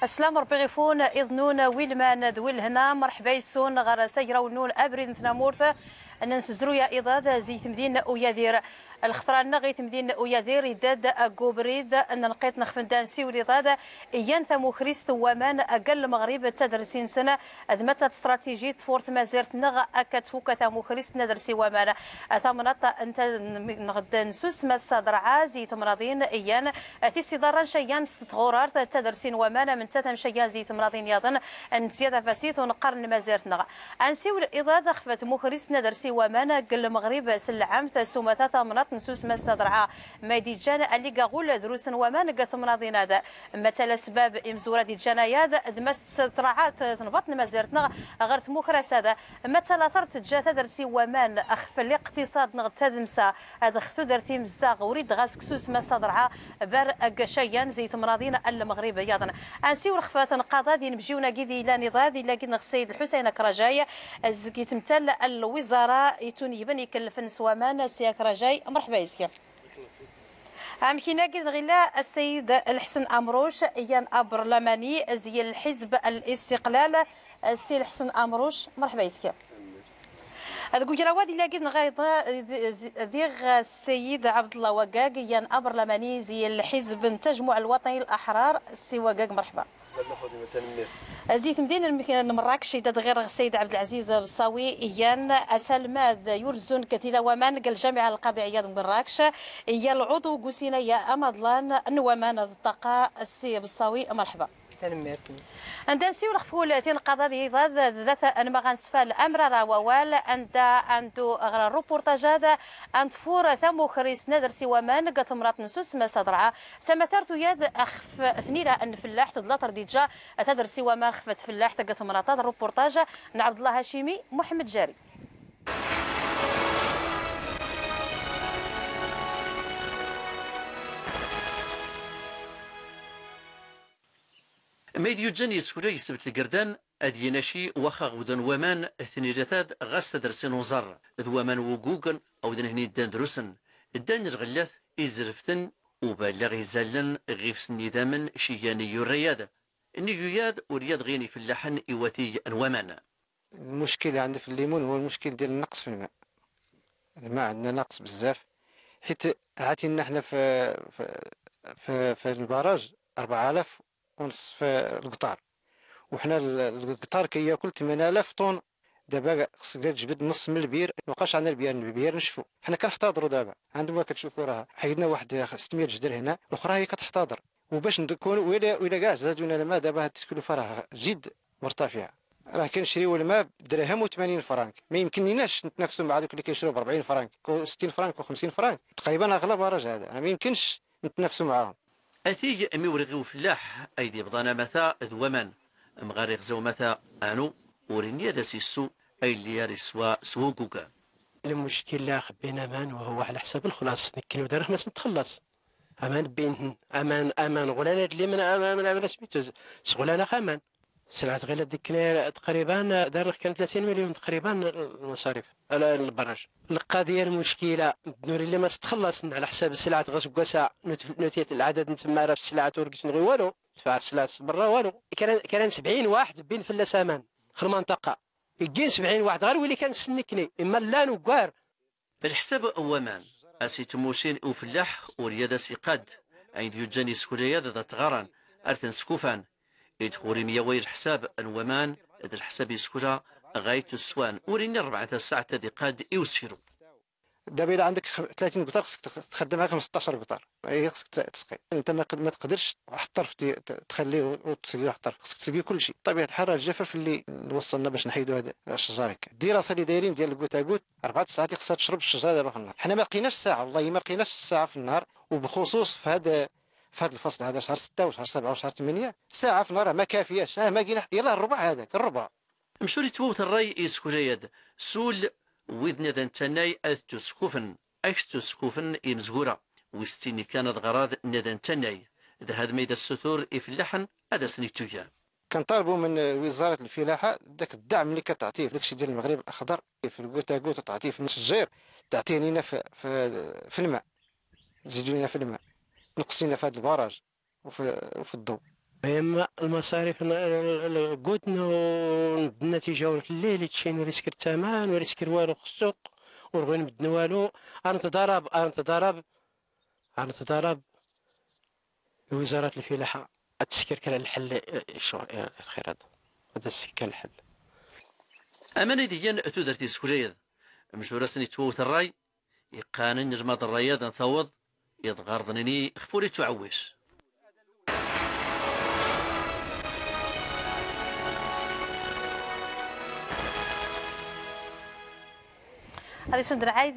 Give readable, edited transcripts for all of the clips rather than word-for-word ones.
السلام ربي غيفون إذنون ويلمان ذويل هنا مرحبا يسون غير سيرة ونون أبريد نتنامورث ننسزرو يا إضاد زيت مدينة أويادير الخطرة نغيت مدينة أويادير يداد أكوبريد نلقيت نخفندان سيولي ضاد إيان ثمو خريست ومان أقل المغرب تدرسين سنة أذمت استراتيجية فورت مازيرت نغ أكتفوك ثمو خريست ندرسي ومان ثمنط أنت نغد نسوس مسا درعا زيت مرضين إيان تيسي ضران شيان ستغورار تدرسين ومان من تتم شيان زيت مرضين يظن أن زيادة فاسيت ونقرن مازيرت نغ أنسيو الإضادة خفت مخريست ندرسي ومان قل المغرب سلعام ثسومة ثمنط نسوس مسا درعا ما دي جانا اللي قاغول دروس ومان قا ثمناضين هذا مثلا سباب إمزورة دي جانا ياد دمست ترعات تنبط مازيرتنا غير تموكراس هذا مثلا ثرت جا تدرسي ومان أخف الاقتصاد نغ تدمسا هذا خثو درتي مزداغ وريد غاس كسوس مسا درعا بر شيان زيت مراضين المغرب ياضن أنسيو الخفات نقاضا دي نمشيونا كيدي إلى نضاد إلا كي السيد الحسين كراجاي الزكي تمثل الوزراء يتونيبن يكلفن سوامان سي كراجاي مرحبا يسكي عمكينا كي غلا السيد الحسن أمروش إيان أبرلماني زي الحزب الاستقلال السي الحسن أمروش مرحبا يسكي هذا كوجراواد إلا كي نغايض ديغ السيد عبد الله وقاق إيان أبرلماني زي الحزب التجمع الوطني الأحرار السي وقاق مرحبا. زيت مدينة مراكش إذا غير السيد عبد العزيز بصاوي إيان أسلماد يرزون كثيرا ومان قال الجامعة القاضي عياض مراكش هي العضو قوسينا يا أمضلان نوامان الطاقة السي بصاوي مرحبا. تنميرتني. عندنا نسيو الخفول تين القضاء ذات أن ما غنسفى الأمر راه ووال عند عندو غير الروبورتاج هذا عند فور ثمو خريس نادر سوامان قات مرات نسوس ما صدرعة ثم ترتو يد أخف ثنيرة أن فلاح تدلطر ديجا تدر سوامان خفت فلاح تقات مرات الروبورتاج عبد الله هاشمي محمد جاري. ميديو جن يسكوري يثبت القردان أدي ناشي واخا غودن ومان ثنيرتاد غاس تدرسين وزر ذوامان وجوجن أو دن هني دان دروسن الدان الغلاث يزرفتن وبالغ يزلن غيفس النظام شياني الرياض النيوياد ورياض غيني في اللحن إواتي الومان. المشكل اللي عندنا في الليمون هو المشكل ديال النقص في الماء. الماء عندنا ناقص بزاف حيت عاتينا حنا في في في البراج 4000 ونص في القطار وحنا القطار كياكل 8000 طن. دابا خصك تجبد نص من البير، ما بقاش عندنا البير، البير نشفو حنا كنحتضروا دابا. عندما كتشوفوا راه حيدنا واحد 600 جدر هنا، الاخرى هي كتحتضر. وباش نكون ولا كاع زادونا الماء دابا هاد التكلفة راه جد مرتفعة. راه كنشريو الماء بدرهم و80 فرانك، ما يمكنناش نتنافسوا مع دوك اللي كيشريو ب 40 فرانك و60 فرانك و50 فرانك تقريبا. اغلب براج هذا ما يمكنش نتنافسوا معاهم. أثي ميورغي فلاح أيدي بضانا مثا ذومان مغارق زو مثا أنو ورينيا دا سيسو أي اللي يرسوا سوقوكا. المشكل اللي خبينا مان وهو على حساب الخلاص نكلو دار خمس نتخلص أمان بين أمان أمان غلانة اللي من أمان أمان سميتو سغلانة خامان سلعة غير ديك تقريبا دار كان 30 مليون تقريبا المصاريف على البراج. القضية المشكلة نوري اللي ما تتخلص على حساب السلعة غاس نوتيت العدد تما راه في السلعة توركس نغي والو دفع السلعة برا والو. كان 70 واحد بين فلاس امان في المنطقة يجي 70 واحد غير واللي كان سنكني اما لا نوكار. بالحساب أومان أسي تموشين وفلاح ورياضة سيقاد عند يجاني سكوريا ذات غران أرثن سكوفان يدخل مية الحساب الومان هذا الحساب يسكرا غاية السوان وريني 4 ساعة قاد يوسيرو. دابا الا عندك 30 قطار خصك تخدم 15 قطار، هي خصك تسقي. انت ما تقدرش واحد الطرف تخليه وتسقي واحد الطرف، خصك تسقي كل شيء. بطبيعة الحال الجفاف اللي وصلنا باش نحيدوا هذا الشجر هكا. الدراسة اللي دايرين ديال ال goutte à goutte 4 ساعات خصها تشرب الشجرة دابا في النهار. حنا ما لقيناش ساعة، والله ما لقيناش ساعة في النهار، وبخصوص في هذا الفصل هذا شهر 6 وشهر 7 وشهر 8 ساعة في النهار ما كافياش. ما كاين يلاه الربع هذاك الربع. مشوا لي توت الراي يسكرياد سول وذن ذن تناي أث سكوفن أكشت سكوفن إمزغورة وستيني كانت غراض ندن تناي ذا هذا ميدا الستور إفلاحن هذا سنيتويا. كنطالبوا من وزارة الفلاحة داك الدعم اللي كتعطيه في داكشي ديال المغرب الأخضر في ال goutte à goutte تعطيه في الشجير، تعطيه لينا في الماء، تزيدوا لنا في الماء، تنقصينا في هذا ال barrage وفي الضوء. اما المصاريف قلت النتيجة ولات الليل تشين وريسك الثمن وريسك والو في السوق ورغي نبدل والو. نتضارب وزارة الفلاحة التسكير كان الحل الخير هذا السكر الحل. أماني ديان تودرتي سكريض مشورة سني توت الراي يقانن نجمة الرياض نثوض يتغرضنني خفوري تعوش. هذه سند العايد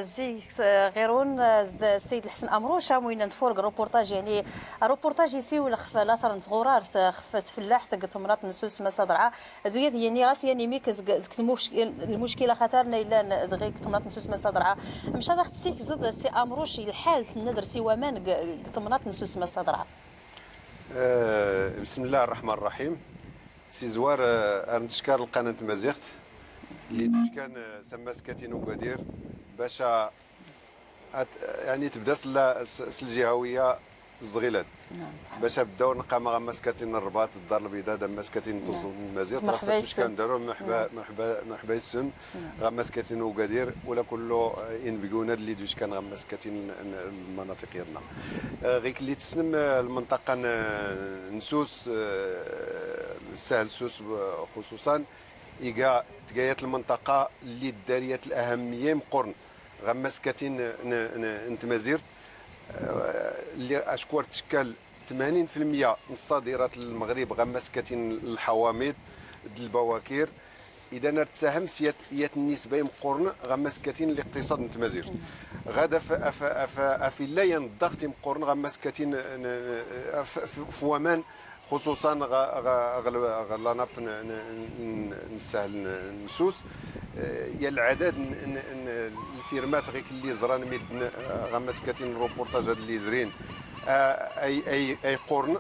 زي غيرون السيد الحسن امروش وين نتفرق روبورتاج يعني روبورتاج يسيو خف لاثر نتغورار خفت فلاح تقت مرات نسوس ما صدرعه هذو يعني غاس يعني ميك المشكلة خاطرنا الا دغيك تمرات نسوس ما صدرعه مشى ضغط سيك زاد سي امروش الحال ندر سي ومان تمرات نسوس ما صدرعه. بسم الله الرحمن الرحيم. سي زوار نشكر القناة مازيغت اللي كان سما سكاتين وقدير باش يعني تبدا الجهوية الزغيلات. نعم. باش بداو نقام غما سكاتين الرباط الدار البيضاء دما سكاتين توزن المازيغ راه كان داروا مرحبا مرحبا مرحبا يسن غما سكاتين وقدير ولا كله ينبقونا اللي دوش كان غما سكاتين المناطق ديالنا. غير اللي تسلم المنطقة نسوس سهل سوس خصوصا إيكا تقايات المنطقة اللي داريات الأهمية مقرن غما سكاتين نتمازير اللي أشكوار تشكل 80% من الصادرات للمغرب غما سكاتين الحوامض البواكير. إذا تساهم سيات النسبة مقرن غما سكاتين الاقتصاد نتمازير غادا في لا الضغط مقرن غما سكاتين في ومان خصوصا غ l'ANAP نسهل نسوس يا العدد الفيرمات غير اللي زران ميد غما سكاتين الروبورتاج اللي زرين اي اي اي قرن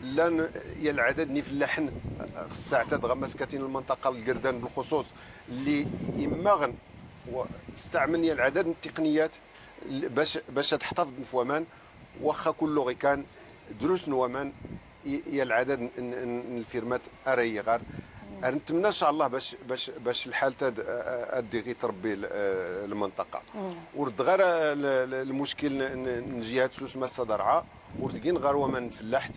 لان يا العدد ني فلاحن الساعة غما سكاتين المنطقة القردان بالخصوص اللي اما واستعمل يا العدد التقنيات باش تحتفظ بفوامان واخا كله غير كان دروس نوامان يا العدد الفيرمات اري غار. نتمنى ان شاء الله باش باش باش الحال تادي غير تربي المنطقة. ورد غير المشكل من جهة سوس ماسه درعه ورد غير ومن فلاحت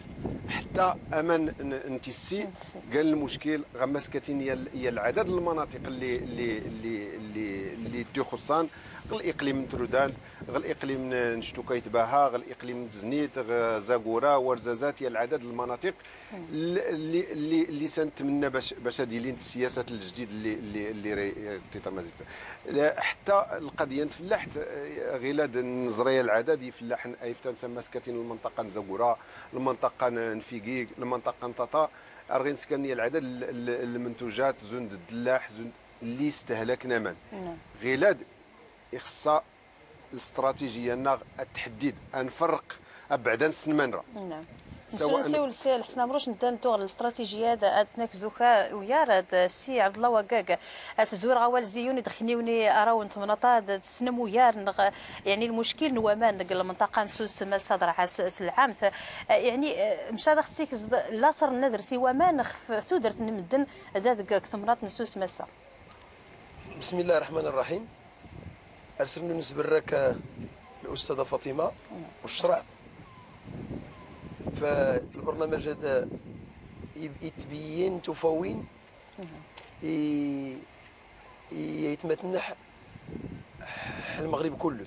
حتى امان نتيسي قال المشكل غما سكاتين يا العدد المناطق اللي اللي اللي اللي اللي تخصان الاقليم ترودان غ الاقليم نشتوكايت باها غ الاقليم تزنيت غ زاكورا ورزازات يا العدد المناطق اللي اللي اللي سنتمنى باش هذه لين السياسات الجديد اللي اللي اللي تيتمازيت حتى القضية نتفلحت غيلاد النظرية العدد يفلاح ايفتان سما سكاتين المنطقة نزاكورا المنطقة نفيكيك المنطقة نطاطا ارغين سكانية العدد المنتوجات زند الدلاح زند اللي استهلكنا من غيلاد يخصها الاستراتيجية ناغ التحديد نفرق ابعد السنمنره. نعم. نسول سي الحسن امروش نبدا نتوغ الاستراتيجية ادناك زوكا ويا السي عبد الله وكاك زوير غوال زيوني دخنيوني اراو نتمنطا تسنم ويار يعني المشكل نوامان المنطقة نسوس ما صدر العام يعني مشى دختيك لا تر ندر سي ومان خف ثودرت نمدن ذاك ثمرات نسوس مسا. بسم الله الرحمن الرحيم. ارسلنا نسبرك الاستاذة فاطمة والشرع فالبرنامج هذا يتبين تفاوين يتمتنح المغرب كله.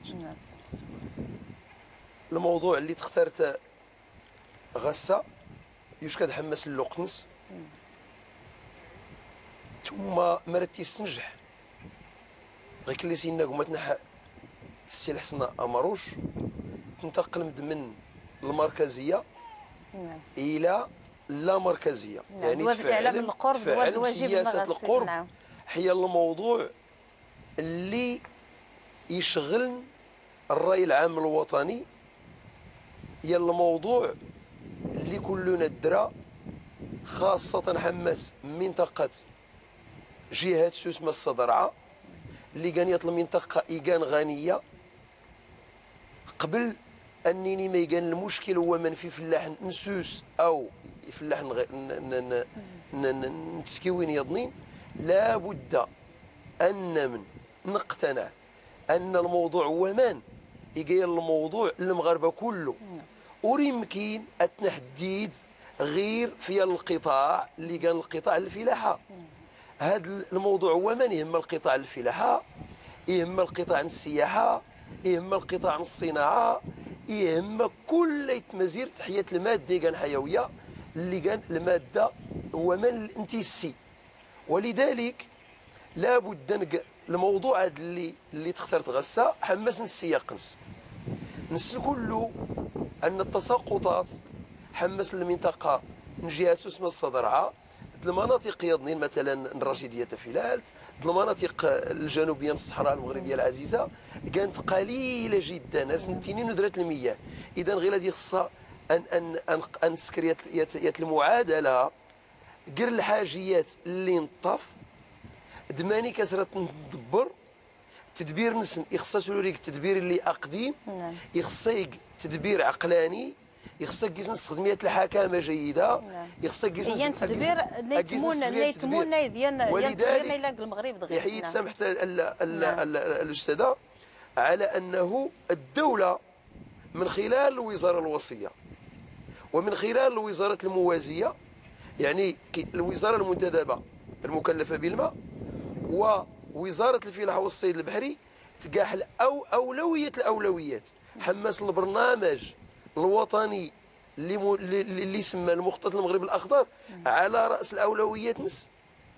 الموضوع اللي تختارت غسه يشكد حماس اللقنس ثم مرتي السنجح غير كلي سينا قمت نح السي الحسن امروش تنتقل من المركزية الى لا مركزية. نعم. يعني تفعل القرب سياسة القرب. نعم. هي الموضوع اللي يشغل الراي العام الوطني، هي الموضوع اللي كلنا درا خاصة حماس منطقة جهة سوس ماسة درعه اللي كانت المنطقة ايكان غنية قبل انني ما يكان المشكل هو من في فلاح نسوس او فلاح نتسكيوين يضنين. لا بد ان من نقتنع ان الموضوع هو من يجي الموضوع للمغاربة كله، وريمكن التحديد غير في القطاع اللي كان القطاع الفلاحة. هذا الموضوع هو من يهم القطاع الفلاحة، يهم القطاع السياحة، يهم القطاع الصناعة، يهم كل تمازير تحية المادة كان حيوية اللي كان المادة هو من انتسي. ولذلك لا بد الموضوع هذا اللي تختارت غسا حمس السياق نس كله ان التساقطات حمس المنطقة من جهة سوسمه الصدرعه المناطق يضنين مثلا الرشيديه تفيلالت المناطق الجنوبية الصحراء المغربية العزيزة كانت قليله جدا سنتين ندره المياه. اذا غير هذه خصها ان ان ان, أن سكريات المعادلة غير الحاجيات اللي نطف دماني كسرت ندبر تدبير نسن يخصها سولوريك التدبير اللي اقديم، يخصها تدبير عقلاني، يخصها كيس نستخدميات الحكامه جيدة، يخصها كيس تدبير نيتمون ديال التدبير المغرب دغيا. يحيي سامحت الاستاذة على انه الدولة من خلال الوزارة الوصية ومن خلال الوزارة الموازيه، يعني الوزارة المنتدبه المكلفه بالماء ووزارة الفلاحة والصيد البحري، تقاح أو اولوية الاولويات حماس البرنامج الوطني اللي سمى المخطط المغرب الاخضر على راس الاولويات نس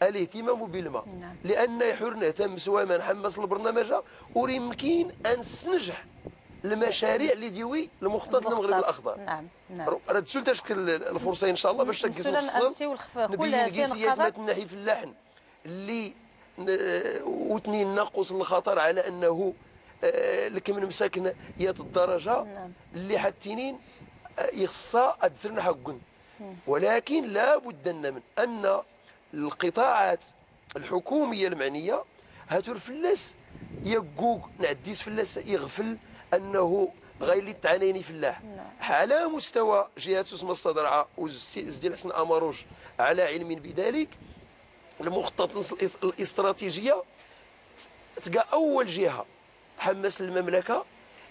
الاهتمام بالماء. لان يحور نهتم سواء ما نحمس البرنامج وريمكن ان ننجح المشاريع اللي ديوي المخطط المغرب الاخضر. نعم نعم. راه تسول تشكل الفرصة ان شاء الله باش تكس نفصل نبين الكيسيات ما تنحي في اللحن اللي وثنين ناقص الخطر على انه لكم مساكن يات الدرجة. نعم. اللي حتينين يخصها تزرنا حقن، ولكن لا بد من ان القطاعات الحكومية المعنية هاتور فلاس يقوق نعديس فلاس يغفل انه غير اللي تعانيني فلاح. نعم. على مستوى جهة سوسمه الصدرعه وزدي الحسن اماروش على علم بذلك المخطط الاستراتيجية تلقى اول جهة حمس المملكة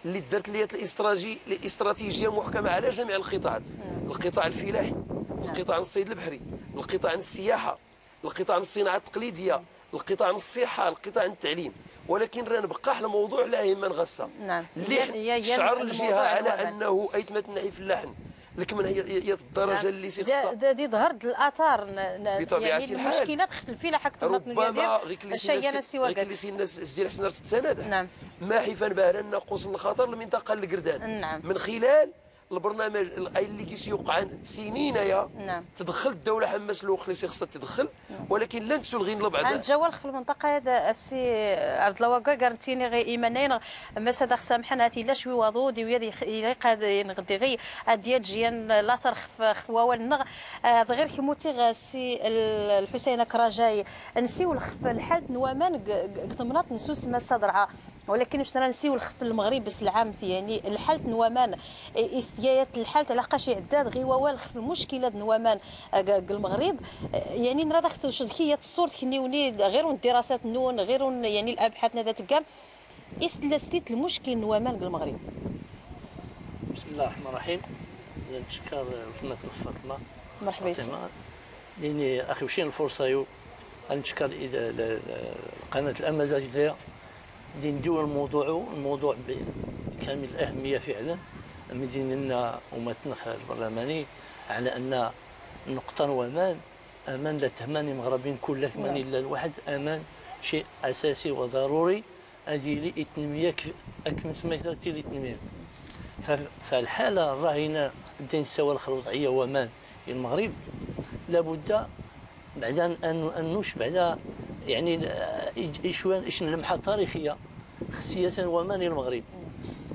اللي دارت لي الاستراتيجية محكمة على جميع القطاعات. نعم. القطاع الفلاحي، نعم. القطاع الصيد البحري، القطاع السياحة، القطاع الصناعة التقليدية، نعم. القطاع الصحة، القطاع التعليم. ولكن راه نبقى الموضوع لا يهم غصة. نعم. اللي تشعر الجهة على انه ايتمت نحي في اللحن لكن من هي الدرجة اللي سيخصها دي ظهرت الاثار بطبيعة يعني الحال. المشكلات خص الفلاحة كتمرض ربما غير اللي الناس ديال حسن تساند. نعم. ما حيفان بهران ناقوس الخطر المنطقة القردان. نعم. من خلال البرنامج اللي كيسيوق سنين يا. نعم. تدخل الدولة حمس الوقت اللي خصها تدخل. نعم. ولكن لن تسلغين لبعض نتجول في المنطقة هذا السي عبد الله وكا قرنتيني غير ايمانين مسا سامحنا لا شوي وضودي ويا يليق نغدي غي ديال جيان لا ترخف خواول نغ غير كيموتي السي الحسين كراجاي نسيو الخف الحال نوامان قتمنات نسوس ما صدرعه، ولكن واش نسيو الخف المغرب بس العام يعني الحال نوامان استيات الحال تلقى شي عداد غي ووال خف المشكلة نوامان المغرب يعني نرى داخل هي الصور كنيوني غير الدراسات نون غير يعني الابحاث نذا تكام استلستيت المشكل نوامان المغرب. بسم الله الرحمن الرحيم. نشكر فمة فاطمة. مرحبا لاني اخي وشين الفرصة يو نشكر القناة الامازيغية دي نديو الموضوع بكامل الاهمية فعلا. مديننا ومتنخ البرلماني على ان النقطة وامان امان لا تهمني مغربين كلك من الا الواحد امان شيء اساسي وضروري ادي لي التنمية اكمل سميتها تي التنمية. فالحاله الراهنة دين سوا الوضعية ومان المغرب لابد بعد ان نوش بعد يعني ايش لمحه تاريخية سياسة ومان المغرب،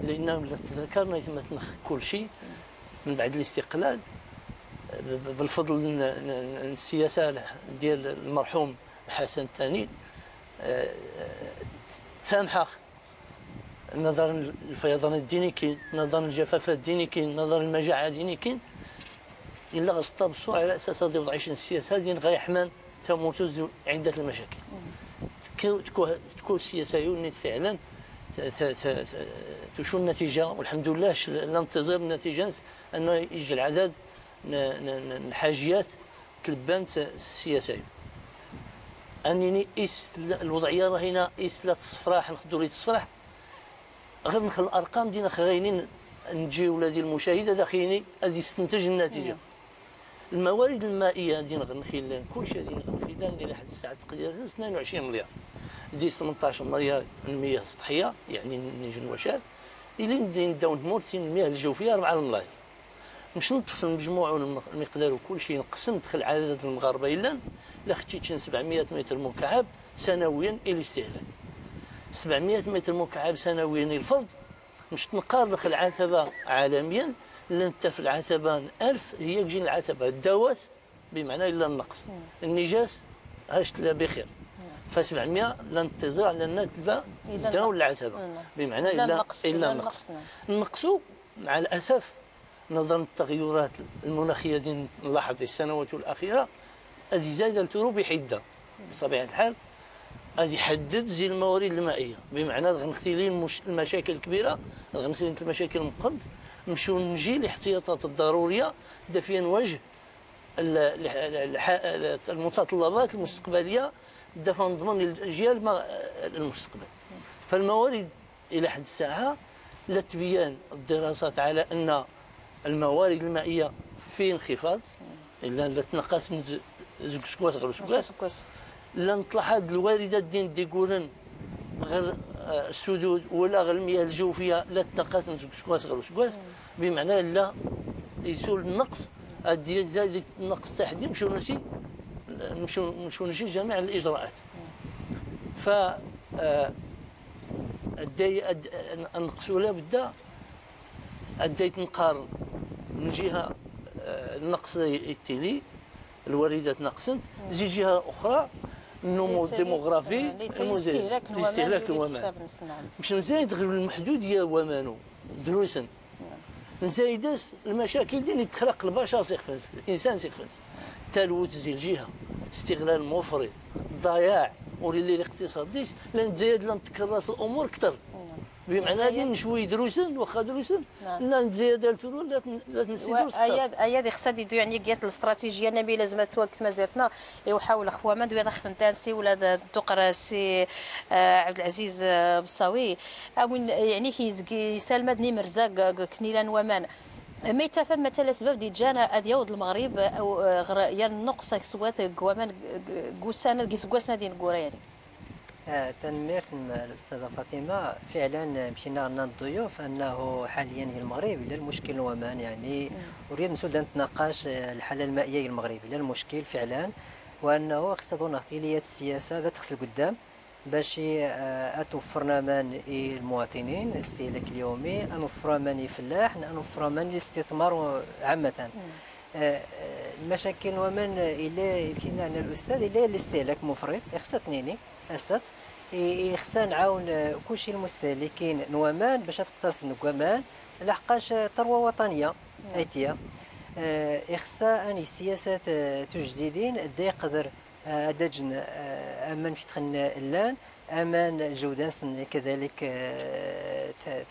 لان تذكرنا تنخ كل شيء من بعد الاستقلال بالفضل السياسة ديال المرحوم الحسن الثاني تسامحه نظرا للفيضان الديني كاين، نظرا للجفاف الديني كاين، نظرا للمجاعه الديني كاين. الا غصطاب الصورة على اساس هذه وضعيش السياسة ديال غيحمان تموتوز عده المشاكل. تكون السياسة يونيت فعلا تشو النتيجة، والحمد لله ننتظر النتيجة انه يجي العدد الحاجيات تلبانت السياسة. انني الوضعية راهنا لا تصفراح نقدروا تصفرح غير نخل الارقام دينا خاينين نجي ولادي المشاهدة داخليني غادي يستنتج النتيجة. الموارد المائية ديال غنخيلان كلشي ديال غنخيلان اللي لحد الساعة تقريبا 22 مليار دي 18 مليار المياه السطحية يعني نيجن وشال اللي نداو نمورتين المياه الجوفيه 4 الملايير. مش نطف المجموع والمقدار وكل شيء نقسم دخل عدد المغاربة الا لا خديت 700 متر مكعب سنويا الى الاستهلاك. 700 متر مكعب سنويا الفرد مش تنقار دخل العتبة عالميا لان انت في العتبة 1000 هي تجي العتبة الدواس بمعنى الا النقص النجاس هاش لا بخير. ف 700 لا انتظار لان لا داو العتبة بمعنى الا النقص. نقصوا مع الاسف نظرا للتغيرات المناخية ديال نلاحظ السنوات الاخيرة هذه زاد الترو بحده بطبيعة الحال. غادي يحدد زي الموارد المائية بمعنى غنختلي المشاكل الكبيرة غنخلي المشاكل مقد نمشيو نجي الاحتياطات الضرورية دا فيها نواجه المتطلبات المستقبلية دا فيها نضمن الاجيال المستقبل. فالموارد الى حد الساعة لا تبين الدراسات على ان الموارد المائية في انخفاض الا لا تنقص زوج سكوات غير سكوات لا نطلع هاد الواردات ديال ديكورن غير السدود ولا غير المياه الجوفيه لا تنقص زوج سكوات غير سكوات بمعنى لا يسول النقص غادي زاد النقص تاع نمشيو نمشي نمشيو نجي جميع الاجراءات. ف النقص لابد اديت نقارن من جهة النقص التالي الواردات نقصت زي جهة اخرى النمو الديموغرافي الاستهلاك الومان باش نزايد غير المحدوديه ومانو دروسا نزايدس المشاكل ديال اللي تخلق البشر سيخفنس الانسان سيخفنس تلوث زي الجهة استغلال مفرط ضياع ولي الاقتصاد ديس لان تزايد لان تكررت الامور اكثر بمعنى هذه نشوي دروسن واخا دروسن لا نتزايد الترو لا تنسي دروس. اياد خصها ديدو يعني كيات الاستراتيجية نبي لازم توقت مازالتنا يحاول خوا ما دوي خفنتانسي ولا تقرا سي عبد العزيز بصاوي يعني كيزكي سالمه دني مرزاق كنيلان ومان ما يتفهم مثلا الاسباب ديال جانا ادياود المغرب او يا النقص سوات كوامان كوسانه كيسكواسنا ديال كورا يعني. تنميرت الاستاذة فاطمة فعلا مشينا عندنا الضيوف انه حاليا في المغرب لا المشكل الومان يعني اريد نسول نتناقش الحالة المائية المغرب لا المشكل فعلا وانه خصها نعطي السياسة ذات خص القدام باش اتوفرنا من المواطنين الاستهلاك اليومي انوفر من الفلاح انوفر من الاستثمار عامة. المشاكل ومن الى يمكن ان الاستاذ الى الاستهلاك مفرط خصها تنيني اسد خصنا نعاون كلشي المستهلكين نوامان باش تقتصد نوامان لحقاش ثروة وطنية ايتيا خصها اني سياسات تجديدين دا يقدر دجن امان في تخن اللان امان الجودة كذلك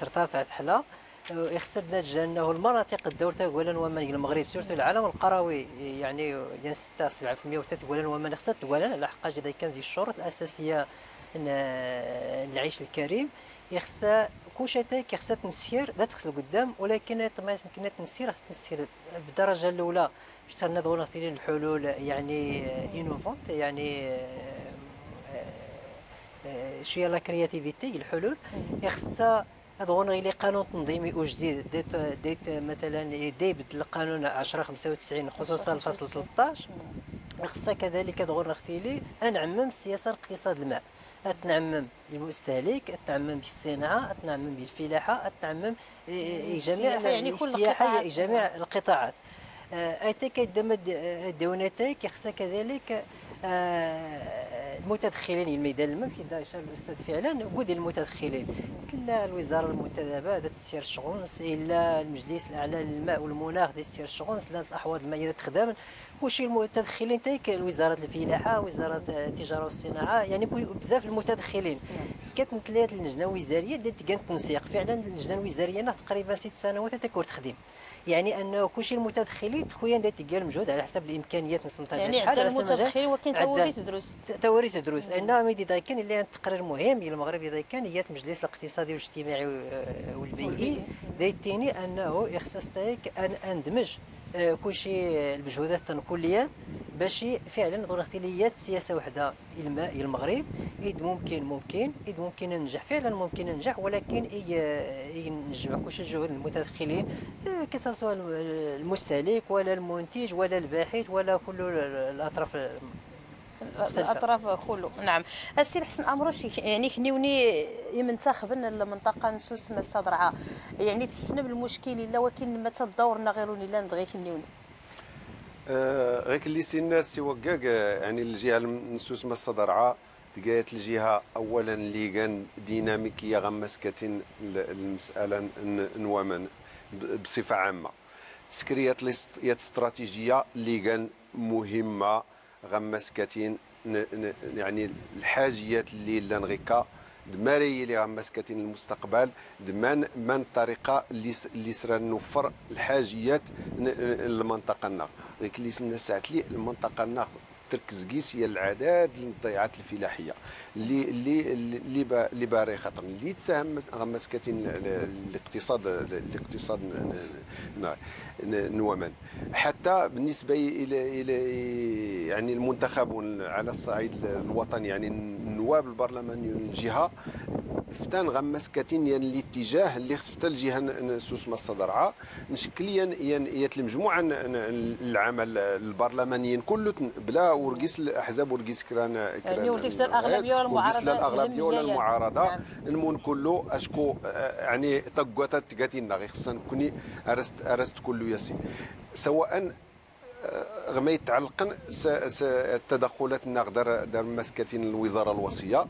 ترتفع تحلا خصها نتج انه المناطق الدور تاع ومان المغرب سورتو العالم القروي يعني 6 7% وتتقول ومان خصها تقول لحقاش اذا كان زي الشروط الاساسية العيش الكريم خصها كلشي تا خصها تنسير لا تخص القدام ولكن ما يمكن تنسير تنسير بالدرجة الاولى باش نظروا نعطي الحلول يعني innovantes يعني شوية la créativité الحلول خصها هذا لي قانون تنظيمي جديد ديت مثلا يبدل القانون 1095 خصوصا الفصل 13 خصها كذلك دغور نختيلي نعمم السياسة الاقتصاد الماء تنعمم المستهلك تنعمم بالصناعة تنعمم بالفلاحه تنعمم جميع يعني السياحة جميع القطاعات اتا كيدم الدونتاي كيخصها كذلك المتدخلين الميدان الماء كي اشار الاستاذ فعلا وجود المتدخلين لا الوزارة المنتدبه ذات تسير الشغل، الا المجلس الاعلى للماء والمناخ ذات تسير الشغل، لا الاحواض المائية تخدم كلشي المتدخلين تايك وزارة الفلاحة، وزارة التجارة والصناعة، يعني بزاف المتدخلين. كانت اللجنة الوزارية ديال كان التنسيق فعلا. اللجنة الوزارية تقريبا 6 سنوات تكون تخدم، يعني انه كلشي المتدخلين خويا دات تلقى المجهود على حسب الامكانيات نسمتها. يعني عندنا المتدخلين ولكن توري تدرس توري تدرس ان ميدي دايكن اللي التقرير مهم المغرب دايكن هي المجلس الاقتصادي والاجتماعي والبيئي دايتيني انه يخص تايك ان اندمج كلشي المجهودات كليا باش فعلا نظن اختليات السياسة وحده الماء المغرب إذ ممكن إذ ممكن ننجح فعلا ممكن ننجح، ولكن نجمع كلشي الجهود المتدخلين كسواء المستهلك ولا المنتج ولا الباحث ولا كل الاطراف الاطراف كله. نعم السي حسن امروش، يعني كنيوني يمنتخبن المنطقة نسوس مسا درعه، يعني تسنب المشكل الا ولكن ما تدورنا غير لا ندغي كنيوني غير اللي سي الناس سي وكاك. يعني الجهة نسوس مسا درعه تقالت الجهة اولا اللي كان ديناميكية غمسكتين المسالة نواما بصفة عامة، تسكريات استراتيجية اللي كان مهمة غمسكتين يعني الحاجيات اللي لنغيكا دماري اللي غمسكتين المستقبل دمان من الطريقة اللي سرا نوفر الحاجيات للمنطقة الناغ. غير اللي سنا ساعات لي المنطقة الناغ تركز كيس هي العدد الضيعات الفلاحية اللي اللي اللي اللي باري خاطر اللي تساهم غمسكتين الاقتصاد نواما. حتى بالنسبة الى يعني المنتخبون على الصعيد الوطني، يعني النواب البرلمانيون الجهة فتان غمسكتين يعني الاتجاه اللي خفت الجهة سوس مسا درعه نشكليا يعني المجموعة العمل البرلمانيين كله بلا ورقيس الاحزاب ورقيس كران يعني ورقيس الاغلبية ولا المعارضة، لا الاغلبية ولا المعارضة. نعم. المون كله اشكو يعني طقوات تقاتينا غير خصنا نكوني ارست كله ياسين سواء غما يتعلقن التدخلات نقدر دار مسكتين الوزارة الوصية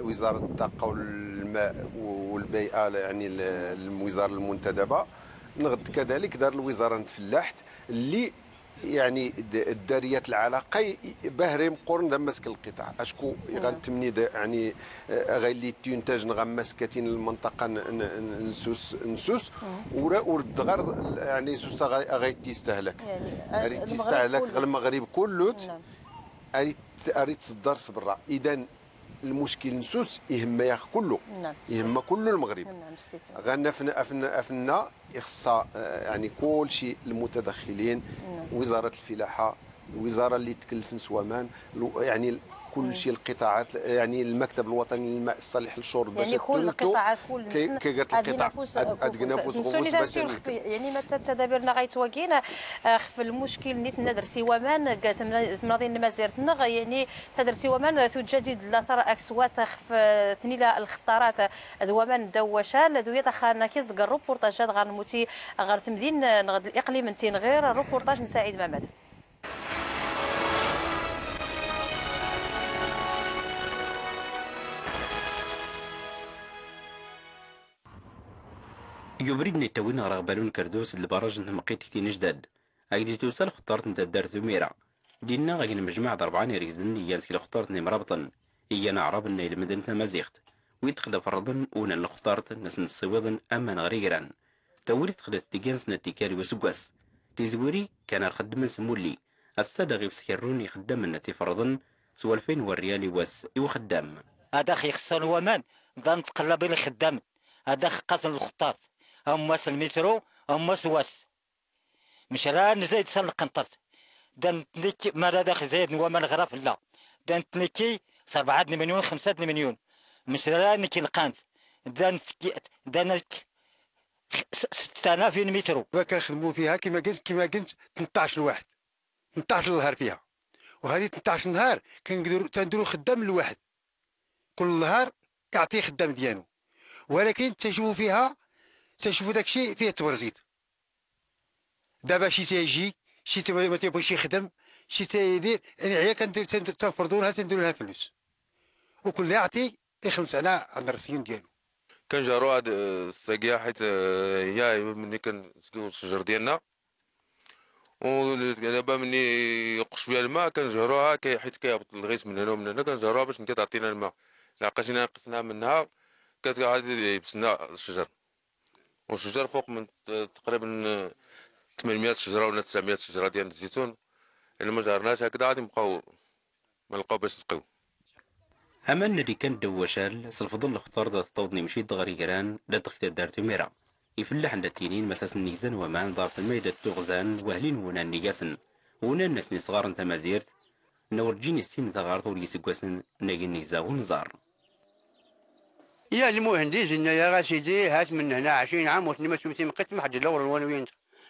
وزارة الطاقة والماء والبيئة يعني الوزارة المنتدبه نغد كذلك دار الوزارة الفلاحت اللي يعني الداريات العلاقة بهرم قرن دمسك القطاع اشكو غنتمني يعني غير اللي تنتج نغمسكتين المنطقة نسوس ورد غير يعني سوس غير تستهلك يعني تستهلك المغرب كله اريد تصدر برا. اذا المشكل نسوس يهم ياخ كله. نعم. يهم كل المغرب. نعم. غنا افنا يخص يعني كل شيء المتدخلين. نعم. وزارة الفلاحة، الوزارة اللي تكلف نسوامان، يعني كل شيء القطاعات، يعني المكتب الوطني للماء الصالح للشرب يعني كل القطاعات كل يعني متى التدابير غيتواكين في المشكل نيت ندرسي ومان تمناضين مازيرتنا يعني تدرسي ومان تجدد لا اكسوات خف تنيلا الخطارات دومان دوشال دويا خانا كيزقر روبورتاجات غنموتي غير تمدين نغد الاقليم نتين غير روبورتاج نساعد مامات. يبريدني التوين رغبالون كردوس البراج نمقيت كتين جداد أجدي توصل خطارت نتا دار ثميرة دينا غاكي المجمع ضربعان يركزن يانسكي الخطارت مرابطن إيانا عرب النيل مدن تمازيغت ويدخل فرضن ون الخطارت نسن الصويضن أمان غريغران توري دخلت تيجانس نتيكاري وسكواس تيزوري كان الخدم سمولي السادة غيب سكروني خدام النتي فرضن سوى 2000 والريال واس وخدام هذا خي ومان نظن تقلب الخدام هذا قاتل الخطارت هم المترو هم سواس مش راه زايد سال القنطرت دان تنكي ما راه داخل زايد وما الغرف لا دان تنكي 7 مليون 5 مليون مش راه نكي القانت دان دان 6000 مترو كنخدموا فيها كما قلت 18 لواحد 18 نهار فيها، وهذه 18 نهار كنديروا تنديروا خدام لواحد كل نهار يعطيه خدام ديالو، ولكن تنشوفوا فيها تنشوفوا داك الشيء فيه تبرزيت. دابا شي تيجي شي ما تيبغيش يخدم شي تيدير يعني هي كندير تنفرضوا لها تنديروا لها فلوس، وكل يعطي يخلص على عند الرسيون ديالو. كنجاروا هاد الساقيه حيت هي ملي كنسقيو الشجر ديالنا، ودابا ملي يوقف شوية الماء كنجهروها حيت كيهبط الغيث من هنا ومن هنا، كنجهروها باش تعطينا الماء. لحقاش نقصنا منها كتعاد يبسنا الشجر، والشجر فوق من تقريبا 800 شجرة ولا 900 شجرة ديال الزيتون. الا ما جهرناش هكذا غادي نبقاو ما نلقاو باش نسقيو. أمان اللي كان دوشال سلفضل الخطر ذات طودني مشي دغري جران لا تخت دار تميرة يفلح عند التينين مساس النيزان ومان دار في الميدة تغزان وهلين ونا النياسن ونا الناس صغار تمازيرت نورجيني السين ثغارت وليسكواسن ناقي النيزا ونزار. يا المهندس إن يا غاسيدي هات من هنا 20 عام وثني ما مقيت ما حد يدور الوانوين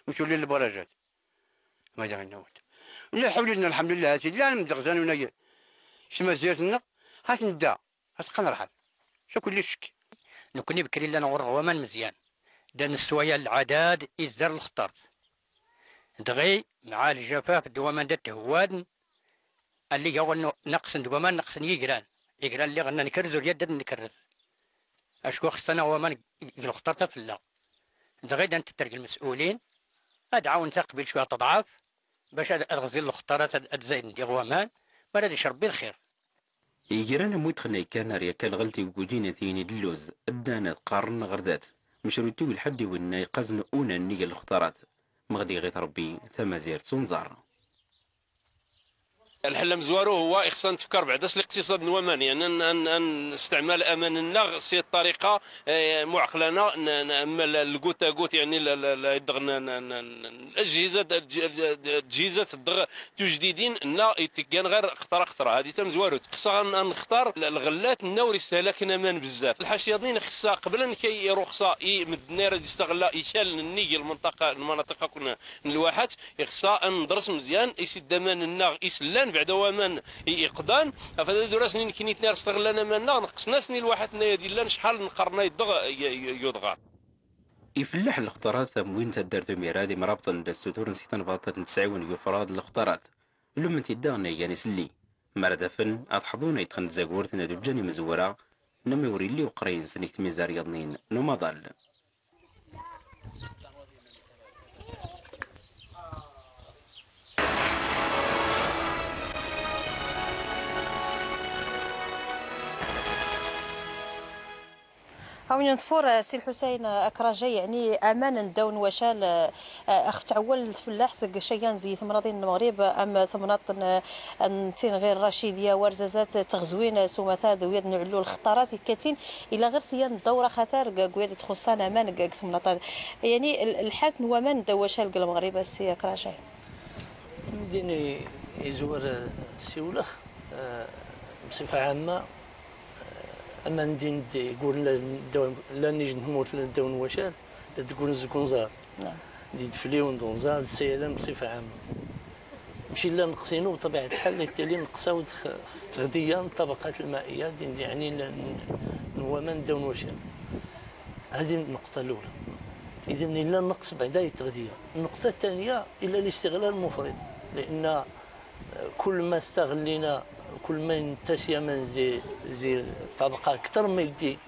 مشوا للبراجات ما دغنا لا حولنا الحمد لله سيدي لا مدغزان ونا شما زيرتنا هات ندا هات قنرحل شو كل شك. نكوني بكري لا نغر ومان مزيان دان السوايا العداد يزدر الخطر دغي مع الجفاف دوامان دات هواد اللي هو نقص دوامان نقص يجران يجران اللي غنا نكرزو اليد نكرز اشكو خصنا ومان الخطر تفلا دغي دان تترك المسؤولين ادعاون تقبل شوية تضعاف باش الغزيل الخطرات تزايد ندير ومان ما غاديش ربي الخير. يجران موت خناي كان ريا الغلتي وجودين ثيني دلوز ادانا قرن غردات مشروتو الحد ونا يقزن اونا نيا الخطرات مغدي غير ربي ثما تنزار. الحل مزوارو هو خصنا نتفكر بعدا الاقتصاد الوماني، يعني ان استعمال امان النغ سي الطريقة معقلنه، اما الكوتا كوت يعني الاجهزة التجهيزات الدغ تجديدين نا يتكان غير خطره خطره هذه تم زواروت. خصنا نختار الغلات النوري استهلاكنا مان بزاف الحاشية خصها قبل كي رخصه يمدنا راه يستغل يشال النيل المنطقة المناطق كنا الواحات خصها ندرس مزيان يسد امان النغ يسلان بعد ومن يقدان فهذا دراس كي نتنار استغلنا مالنا نقصنا سني الواحد ديال شحال نقرنا يدغ يدغى. يفلح الخطرات ثموين تدار تميرادي مرابطا للستور نسيتن باطن تسعون يفراد الخطرات لما تدانا يعني سلي مردفن أضحضونا يتخن زاغورتنا دجاني مزورة نمي وريلي وقرين سنيك ميزار يضنين نمضل. هاوين نتفور سي الحسين اكراجي يعني امان دون وشال اخ تعول الفلاح شيان زي ثمراضين المغرب ام ثمناط نتين غير رشيديه ورزازات تغزوين سوماتا دويد نعلو الخطارات كاتين الى غير سيان الدورة خطر قويد تخصنا امان ثمناط يعني الحالة نوامان دوشال المغرب سي اكراجي. مديني يزور السيولخ بصفة عامة اما ندين يقول لا نيجي نموت لا ندون وشال تقول زكونزار. نعم دي تفليون دونزار السيلان بصفة عامة ماشي لا نقصينو بطبيعة الحال التالي نقصاو في التغذية الطبقات المائية دي يعني هو ما ندون وشال. هذه النقطة الاولى. اذا الا نقص بعدا التغذية. النقطة الثانية الا الاستغلال المفرط، لان كل ما استغلينا كل ما انتشي من زي الطبقة اكثر ما يدي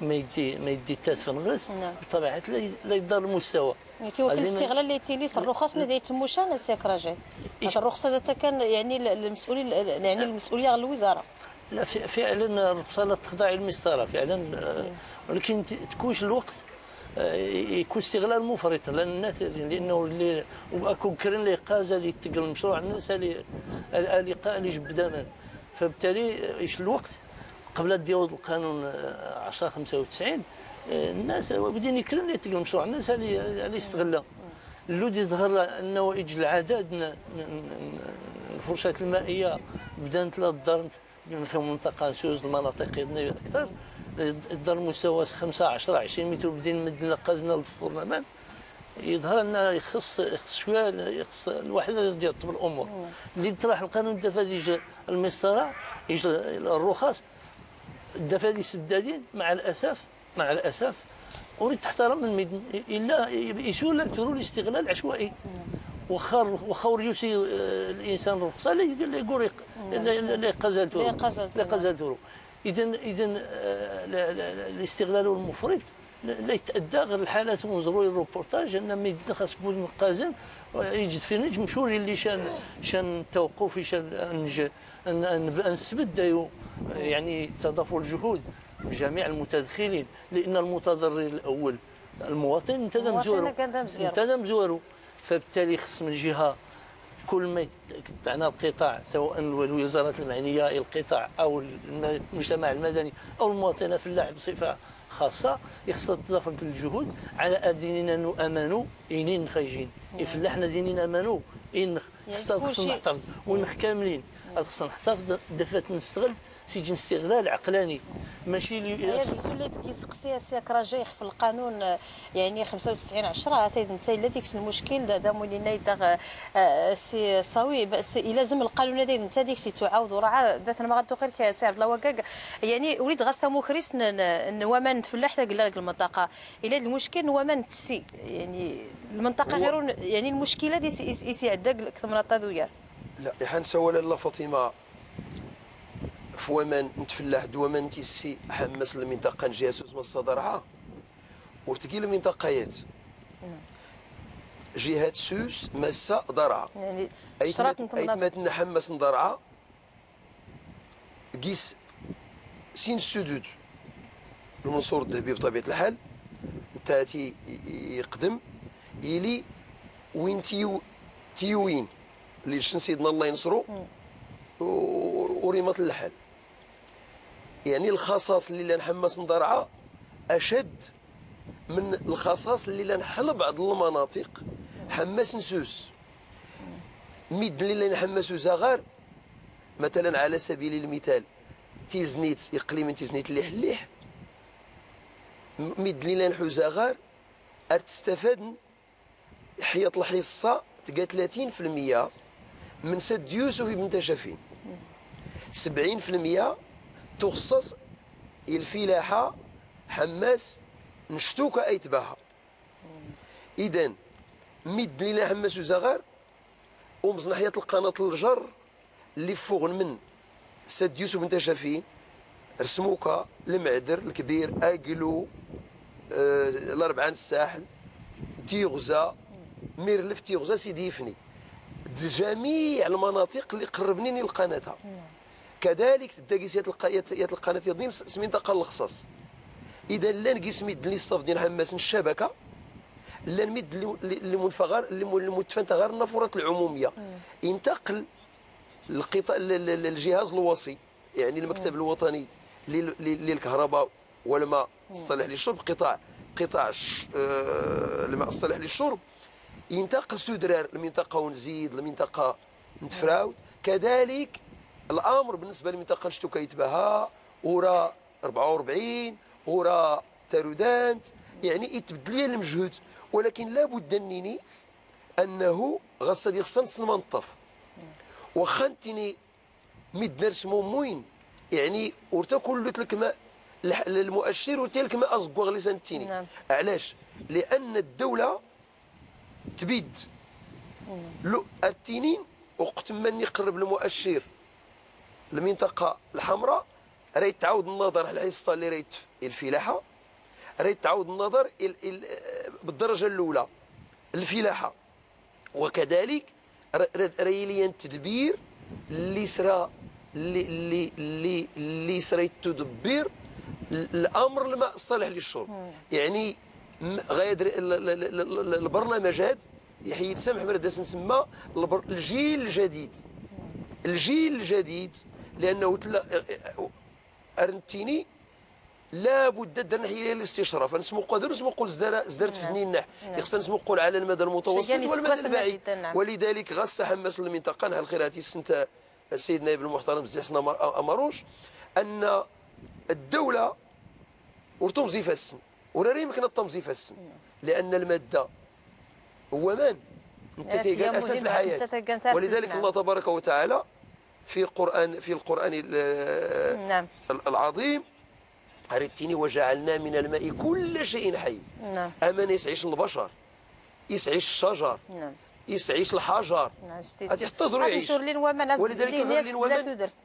ما يدي ما يدي تاتفنغس. نعم. بطبيعة لا يضر المستوى. يعني كاين الاستغلال اللي تيليس الرخص اللي يتموشان سي كراجي. هذا الرخصة هذا كان يعني المسؤولين يعني المسؤولية على الوزارة. لا فعلا الرخصة لا تخضع للمسطره فعلا، ولكن تكونش الوقت يكون استغلال مفرط لان الناس لانه اللي اكون كرين اللي قازه اللي تقل المشروع الناس اللي اللي جبد، فبالتالي ايش الوقت قبل ديال القانون 1095 الناس بدين يكرن اللي تقل المشروع الناس اللي استغلها. اللودي يظهر انه يجي العدد الفرشات المائية بدات لا دارت في منطقة سوز المناطق اكثر الدار مستوى 5 10 20 متر بدين مدنا قازنا الفورمان يظهر ان يخص شوية يخص الواحد يرتب الامور. اللي طرح القانون الدفاتي المسطره يجي الرخص الدفاتي السدادين مع الاسف مع الاسف اريد تحترم المدن الا يسول ترو الاستغلال العشوائي. واخا يوسي الانسان الرخصة لا يقول لا قزلتو لا قزلتو. اذا الاستغلال المفرط لا يتادى غير الحالات ونزروا الروبورتاج ان ما خاص يكون قازن يجد في نجم شوري اللي شان التوقف شان نسبد يعني تضافر الجهود جميع المتدخلين، لان المتضرر الاول المواطن انت مزورو، فبالتالي خص من جهة كل ما يتعنى القطاع سواء الوزارات المعنية القطاع او المجتمع المدني او المواطنة في اللاعب بصفة خاصة خصها تضافر الجهود على اديننا نؤمنوا انين خايجين فلاحنا ديننا امنوا ان خصنا نحتفظ ونخ كاملين خصنا نحتفظ دفات نستغل سيجي استغلال عقلاني ماشي اللي سوليت كيسقسي سي كراجيخ في القانون يعني 95 10 انت الا ديك المشكل دا مولينا يدغ سي صاوي لازم القانون هذا انت ديك تعاود وراه ذات ما غادوقير سي عبد الله وكاك يعني وليد غاس تموكريس نواما نتفلاح تا قال لك المنطقة الا المشكل نواما نتسي يعني المنطقة غير يعني المشكلة دي سي عندك ثمنطه دويار لا حنسوى لاله فاطمة فومان نتفلاح دومان تيسي حمس المنطقة نجيها سوس الصدرعه ورتقي المنطقيات جهة سوس مسا درعه يعني ايتمات حمس درعه قيس سين السدود المنصور الذهبي بطبيعة الحال تاتي يقدم الي وين تيوين اللي شن سيدنا الله ينصرو وريمات الحال يعني الخصاص اللي نحمس ندرعه اشد من الخصاص اللي نحل بعض المناطق حماس نسوس ميد اللي نحمسو زغار مثلا على سبيل المثال تيزنيت اقليم تيزنيت اللي حليح ميد اللي نحو زغار ارتستفاد حياة الحصة تلقى 30% من سد يوسف بن تشافين 70% تخصص الفلاحة حماس نشتوكا ايتباها. اذا مد لينا حماس وزغار ومزنحية القناة الجر اللي فوق من سد يوسف بن تشافين رسموكا المعدر الكبير اقلو الاربعان الساحل تيغزا ميرلف تيغزا سيدي يفني جميع المناطق اللي قربنيني للقناة. كذلك تداكيس القناة يدين منطقة الخصاص. اذا لا نقيس ميد اللي الصف ديال حماس الشبكة لا نمد اللي منفغر اللي متفنت غير النافورات العمومية. ينتقل القطاع الجهاز الوصي يعني المكتب الوطني للكهرباء والماء الصالح للشرب قطاع الماء الصالح للشرب ينتقل سودرار المنطقة ونزيد المنطقة نتفراوت. كذلك الامر بالنسبة للمنطقة نشتو كيتباها ورا 44 ورا تارودانت يعني يتبدل لي المجهود، ولكن لابد نيني انه غاص خصنا نصنف واخا انتيني ميد نرسمو موين يعني ورتا كل تلك المؤشر وتلك ما ازكوغ لي سنتيني. نعم. علاش؟ لان الدولة تبيد لو التنين وقت ما يقرب المؤشر المنطقة الحمراء راه يتعاود النظر على الحصة اللي راه الفلاحة راه يتعاود النظر بالدرجة الاولى الفلاحة، وكذلك راه ليا التدبير اللي سرا اللي اللي اللي سرا تدبر الامر الماء الصالح للشرب. يعني غيدر البرنامجات يحيي سامح مرداس نسمى الجيل الجديد الجيل الجديد لانه ارنتيني لابد در نحيي الاستشراف نسمو قدر نسمو قول زدرت في النح خصنا نسمو قول على المدى المتوسط والمدى البعيد. ولذلك غاص حماس المنطقة نهار الخير سنت السيد النائب المحترم السي حسن امروش ان الدولة ورتمزي في السن ورا يمكن التمزي في السن لان المادة هو من انت تيقال اساس الحياة. ولذلك الله تبارك وتعالى في القران نعم. العظيم عرفتيني وجعلنا من الماء كل شيء حي. نعم. اما يسعيش البشر يسعيش الشجر. نعم. يسعيش الحجر. نعم غادي حتى زرو يعيش. ولذلك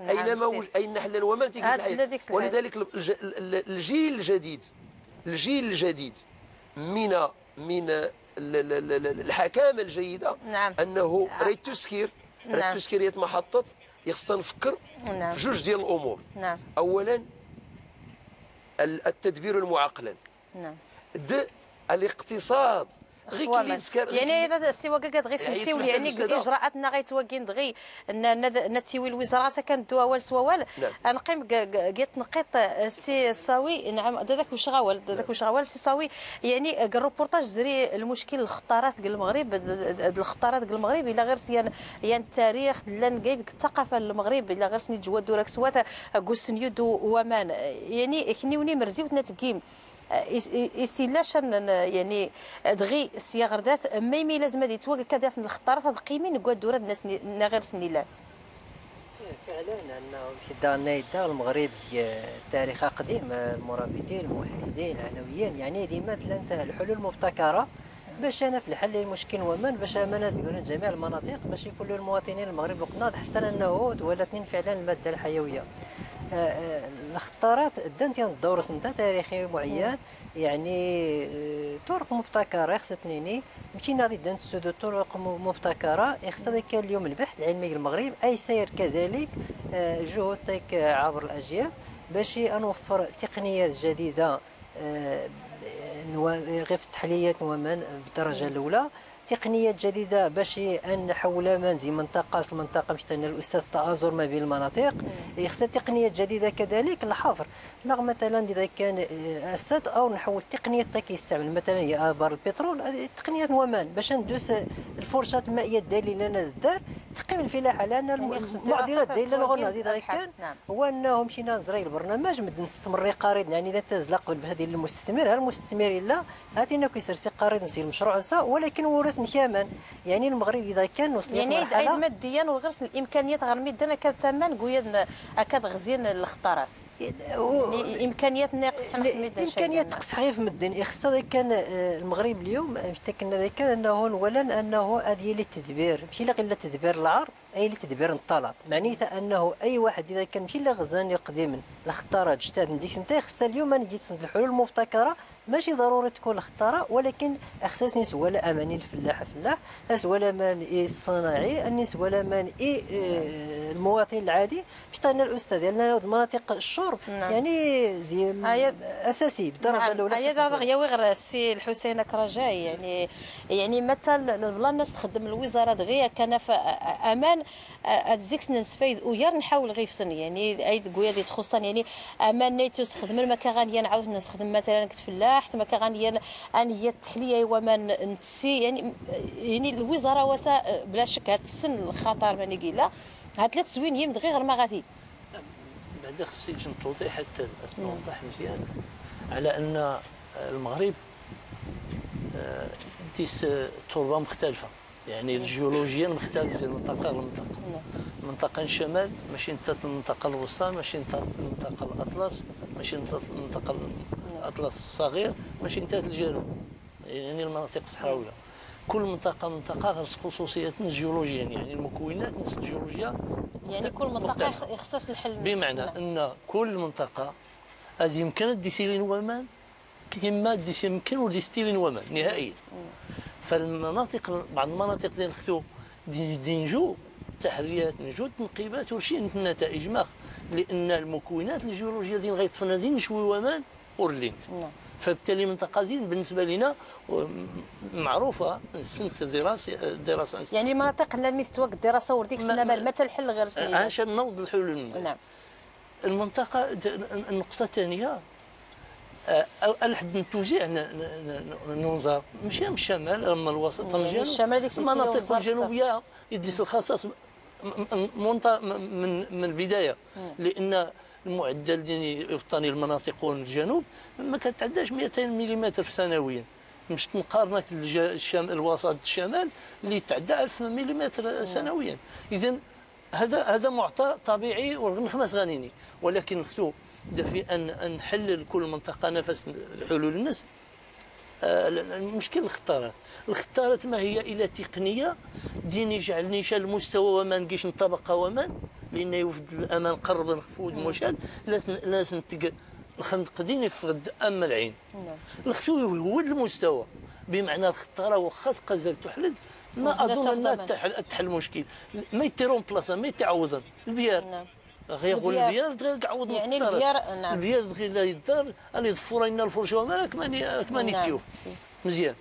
اينما اين حل الومان تيجي الحياة. ولذلك الجيل الجديد، الجيل الجديد من الحكامه الجيدة. نعم. انه راه تسكير، راه تسكير محطة خصنا نفكر. نعم. في جوج ديال الامور. نعم. اولا التدبير المعقلن. نعم. الاقتصاد غير يعني اذا السي وكاكاد غير سيو يعني اجراءاتنا غيتوكين دغي نتيوي الوزارة كندو اول سوال. نعم. نقيم كيت نقيط السي صاوي. نعم داك واش غاول داك واش غاول سي صاوي، يعني الروبورتاج زري المشكل الخطارات ديال المغرب، الخطارات ديال المغرب الا غير سيان يعني التاريخ لان كايد الثقافة المغرب الا غير سني جوا دوراك سوات كوسن يدو ومان يعني كنيوني مرزيوتنا تكيم يسيلاش يعني دغي السياغردات ميمي لازم هذه توا كذا في الخطارات هاد قيمين كوا دورات الناس غير سنيلان. فعلا انه في دارنا يدا المغرب تاريخ قديم، المرابطين الموحدين العلويين، يعني ديما تلانت الحلول المبتكره باش انا في الحل المشكل ومن باش امانه تقولون جميع المناطق باش يكونوا المواطنين المغرب وقناض حسن انه ولات فعلا المادة الحيوية. الخطارات دانت الدور سنتا تاريخي معين، يعني طرق مبتكره خصها تنيني مشينا غادي دانت السدود طرق مبتكره خصها كان اليوم البحث العلمي المغرب اي سير كذلك جهود تيك عبر الاجيال باش نوفر تقنيات جديدة غير في التحليات ومن بالدرجة الاولى تقنيات جديدة باش ان نحول منزل منطقة لمنطقه باش الاستاذ التآزر ما بين المناطق. خصها تقنيات جديدة كذلك الحفر نغ مثلا اذا كان السد او نحول تقنية كيستعمل مثلا هي ابار البترول تقنيات ومان باش ندوس الفرشات المائية الداليه لنا الدار تقيم الفلاحة لان المعضلات ديال الغنى اذا كان هو انه مشينا نزري البرنامج مد نستمر قارض يعني اذا تزلق بهذه المستثمر المستثمر الا هاتينا كيسرسي قارض نسي المشروع ولكن ورث كامل يعني المغرب اذا كان وصل يعني اي ماديا وغرس الامكانيات غير ميدنا كثمن قويا اكاد غزين الخطارات يعني امكانيات ناقص حنا في ميدان امكانيات نقص غير في مدن خصها كان المغرب اليوم كنا كان انه اولا انه هذه للتدبير ماشي غير لتدبير العرض اي لتدبير الطلب معنيتها انه اي واحد اذا كان ماشي غزان يقدم الخطارات جداد من ديك انت خصها اليوم انا جيت الحلول المبتكره ماشي ضروري تكون الخطاره ولكن خصني سواء اماني الفلاح فلاح سواء امان الصناعي اني سواء امان المواطن العادي باش عطينا الاستاذ لان المناطق الشرب. نعم. يعني زي اساسي بالدرجة. نعم. الاولى هذا غير غير السي الحسين كرجاي يعني مثلا البلان الناس تخدم الوزارة دغيا كان في امان اتزيكس نسفايد ويار نحاول غير في يعني اي قوية دي تخصن يعني امان نيتو تخدم ما كغانيا نعاود نستخدم مثلا كنت فلاح ما كغانيا ان هي التحلية وما نتسي يعني الوزارة وسا بلا شك هاد السن الخطر ماني قيله هاد ثلاث سوين يم دغيا غير ما غادي بعدا خصني نتوضيح حتى نوضح مزيان على ان المغرب ديس تربه مختلفة يعني الجيولوجيا مختلفة المنطقة للمنطقة. المنطقة الشمال ماشي انت المنطقة الوسطى ماشي انت المنطقة الاطلس ماشي انت المنطقة الاطلس الصغير ماشي انت الجنوب يعني المناطق الصحراوية كل منطقة منطقة غير خصوصيات جيولوجيا يعني المكونات الجيولوجيا يعني كل منطقة يخصص الحل بمعنى ان كل منطقة هذه يمكن ديسيلين ومان كما ديسي يمكن وديستيلين ومان نهائيا. فالمناطق بعض المناطق ديال الختو دي نجو تحريات نجو تنقيبات وشي النتائج ماخ لان المكونات الجيولوجيه ديال غيطفنا دين شوي ومان ورلينت. فبالتالي المنطقة دي بالنسبة لنا معروفة سنة الدراسة يعني مناطق لم يتوقع الدراسة ورديك سنة ما تلحل غير سنة عشان نوض الحلول. نعم. المنطقة النقطة الثانية الحد التوزيع ننظر ماشي من الشمال اما الوسط يعني الشمال المناطق الجنوبية يديس الخصاص من البداية لان المعدل ديال الوطني المناطق الجنوب ما كتعداش 200 ملم سنويا مش نقارنك الشمال الوسط الشمال اللي تعدى 1000 ملم سنويا. اذا هذا معطى طبيعي ورغم خمس غنيني ولكن خصو في ان نحلل كل منطقة نفس الحلول الناس المشكل الخطارات. الخطارات ما هي الا تقنية دين يجعل نيشان المستوى وما نجيش الطبقة وما لان يوفد الامان قرب نخفوض مشاد لا نتق الخندق دين يفقد اما العين. الختو هو المستوى، بمعنى الخطاره واخا تقزل تحلد ما اظن انها تحل المشكل، ما يتيرون بلاصة ما يتعوضن البيار. نعم. غير يقول البيار تعوض يعني البيار. نعم. البيار غير لا يدار اللي يضفوا لنا الفرشة وما كماني تشوف. مزيان.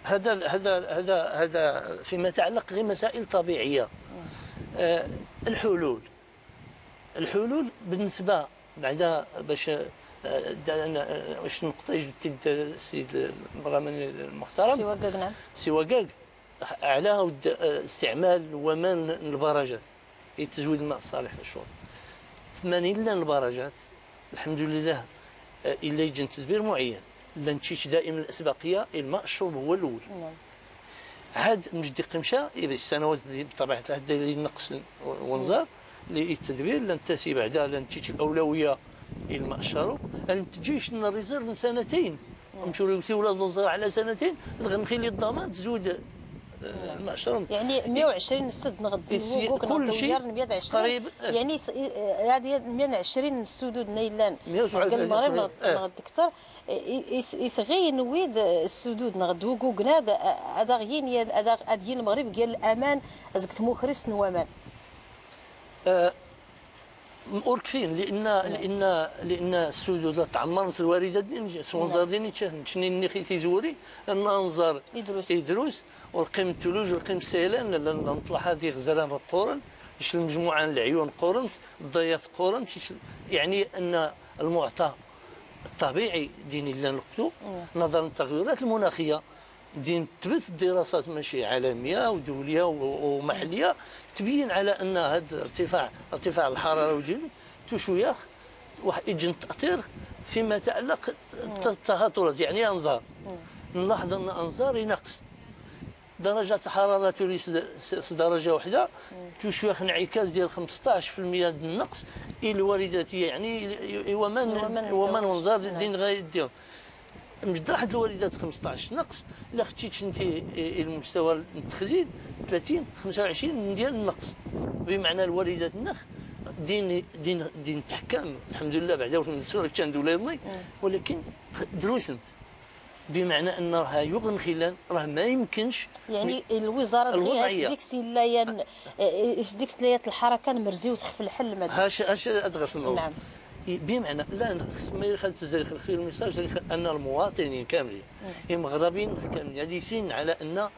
هذا هذا هذا هذا فيما يتعلق غير مسائل طبيعية. الحلول، الحلول بالنسبة بعدا باش واش النقطة جبت السيد البرلماني المحترم سي وكاك. نعم سي وكاك على استعمال ومان البراجات لتزويد الماء الصالح للشرب. 80 لان البراجات الحمد لله الا يجن تدبير معين لا نتشيش دائما الاسبقيه الماء الشرب هو الاول. نعم. عاد مجدي قمشه السنوات بطبيعة الحال نقص ونزار للتدبير لان تسي بعدا لان تشيش الاولوية الماء الشرب ان تجيش لنا réserve سنتين نمشيو ولا نزار على سنتين غنخلي الضمان تزود الماء الشرب. يعني 120 سد نغد كل شيء 120 يعني هذه 120 السدود نيلان المغرب نغد اكثر يسغي نويد السدود نغد وكوكنا هذا غيين هذا ديال المغرب ديال الامان زكت مخرس نوامان اوركفين لان لان لان السدود لا تعمر الواردات ديال سونزار ديال تشني نخي تيزوري النزار يدروس والقيم الثلوج والقيم السيلان نطلع هذه غزلان قورن المجموعة العيون قورنت الضيات قورنت، يعني ان المعطى الطبيعي دين اللي نقتلو نظرا للتغيرات المناخية دين تبث دراسات ماشي عالمية ودوليه ومحليه تبين على ان هذا ارتفاع الحرارة ودين تشويخ واحد يجي التاثير فيما يتعلق التهاطلات، يعني انظار نلاحظ ان انظار ينقص درجة الحرارة تولي درجة واحدة تشويخ انعكاس ديال 15% النقص إلى الوارداتية، يعني ومن ونزار دين غايديهم مش راحت الواردات 15 نقص الا خديتش انت المستوى التخزين 30 25 ديال النقص، بمعنى الواردات النخ دين دين دين تحكم الحمد لله بعدا واش نسولك كان دولة، ولكن دروسنت بمعنى ان راه يغن خلال راه ما يمكنش يعني الوزارة ديال ديك سلايان ديك سلايات الحركة نمرزي وتخف الحل ما هاش ادغس الموضوع. نعم. بمعنى لا خص ما يخل تزريخ الخير الميساج ان المواطنين كاملين المغربيين كاملين هذه سن على ان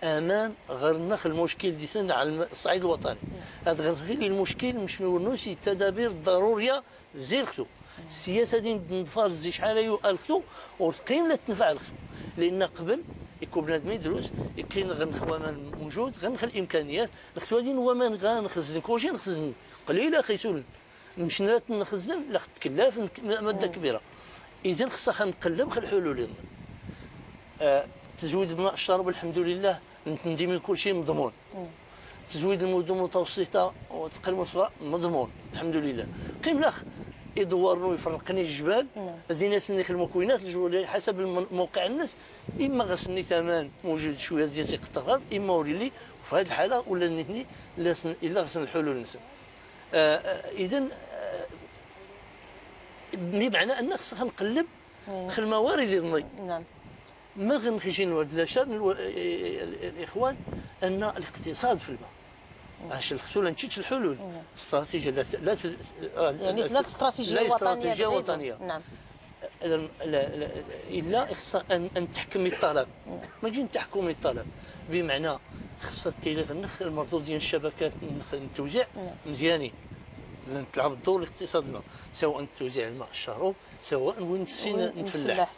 امان غير نخ المشكل دي سن على الصعيد الوطني هذا غير خلي المشكل مش نوسي التدابير الضرورية زيرختو السياسة ديال نفرز شحال يؤلختو وتقيم لا تنفع الختو، لان قبل يكون بنادم يدرس كاين غنخ ومان موجود غنخ الامكانيات الختو هادي ومان غنخزن كلشي نخزن قليله خيسول مش نخزن لا تكلف مده كبيرة. اذا خصها نقلب خل الحلول. تزويد الماء الشرب الحمد لله نديم كلشي مضمون. تزويد المدن المتوسطة وتقريبا الصغرى مضمون الحمد لله. قيم الاخ يدورنو يفرقني الجبال هذه ناس اللي المكونات الجبال حسب موقع الناس اما غسني ثمن موجود شوية ديال تيقطر اما وريلي، وفي هذه الحالة ولا نتني الا غسن الحلول نسن. اذا بمعنى ان خصنا نقلب في الموارد ديالنا. نعم. ما غنخشي نورد لا شر الاخوان ان الاقتصاد في الماء علاش الخصو نمشيش الحلول استراتيجية لا لا يعني لا استراتيجية وطنية وطنية. نعم. الا خصها ان تحكمي الطلب. ما تجي تحكمي الطلب بمعنى خصها تيلي النخ المردود ديال الشبكات التوزيع مزيانين تلعب الدور الاقتصاد الماء سواء توزيع الماء الشروب سواء وين السين نفلح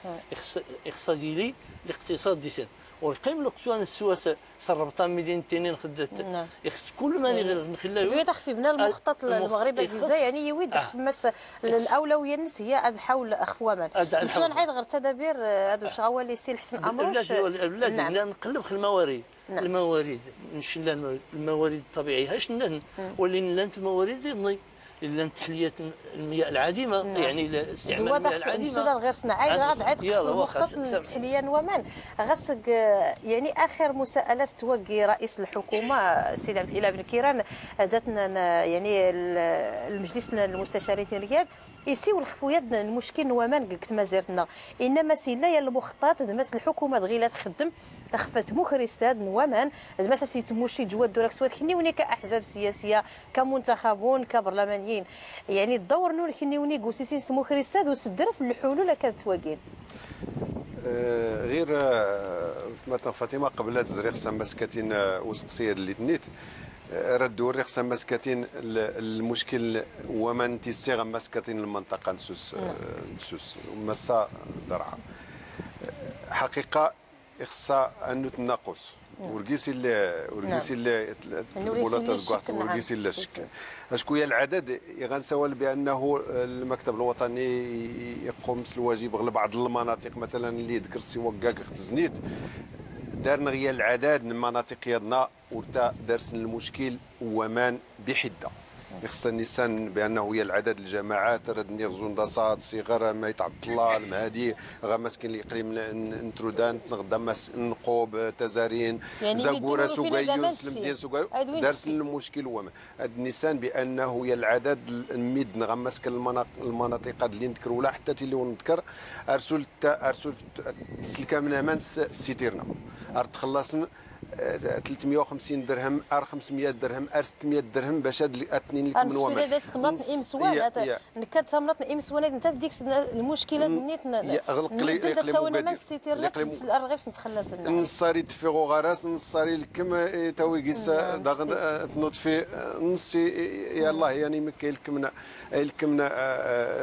خصها ديالي الاقتصاد ديال والقيم الوقت السواسه سربطان مدينة تنين خدت خص كل ما نخليه يويد خفي بنا المخطط المغرب عزيزه يعني يويد مس الاولوية الناس هي اد حول اخواما نسوا نعيد غير تدابير هادو شغاوه اللي سي الحسن امروش لازم لا نقلب في الموارد. نعم. الموارد نشلا الموارد الطبيعية هاش ولين لانت الموارد يضني التحلية المياه العادمه. نعم. يعني استعمال المياه العادمه السؤال غير صناعي غاد عاد مخطط التحلية ومان غاسك. يعني اخر مساءلات توقي رئيس الحكومة السيد عبد الاله بن كيران داتنا يعني المجلس المستشارين الرياض يسيو الخفويات المشكل ومان قلت ما زرتنا انما سيلا يا المخطط دمس الحكومة دغيلا تخدم خفت مخريستاد نوامان دمس سيتموشي جواد دوراك سواد كنيوني كاحزاب سياسية كمنتخبون كبرلمانيين يعني الدور نور كنيوني كوسيسي مخريستاد وسدر في الحلول كتواكين. غير مثلا فاطمة قبل تزريق سمسكتين وسقسيه اللي تنيت ردوا الريق سمسكتين المشكل ومن تيسي غمسكتين المنطقة نسوس نسوس مسا درعا حقيقة خصها انه تناقص ورقيسي اللي ورقيسي اللي ورقيسي اللي الشك اشكو يا العدد غنسوال بانه المكتب الوطني يقوم بالواجب غير بعض المناطق مثلا اللي ذكر السي وكاك تزنيت دارنا غير العدد من المناطق يدنا ورتا دارسن المشكل ومان بحده. خص النسان بانه هي العدد الجماعات رد نيغزون داسات صغار ما يتعطل المهادي غمسكين الاقليم نترودان نغدا نقوب تزارين يعني زاكوره سوغايو سلمدين سوغايو دارسن المشكل وما هاد النسان بانه هي العدد الميد نغمسك المناطق اللي نذكروا ولا حتى اللي نذكر ارسل ارسل السلكه من امان السيتيرنا ارتخلصن 350 درهم ار 500 درهم ار 600 درهم باش هاد الاثنين اللي كملوا وما تمرات امسوان نكاد تمرات امسوان انت ديك المشكلة نيت الرغيف نتخلص نصاري تفيغو غراس نصاري الكم تاوي داغ تنوض في نص يلاه يعني ما كاين الكمنا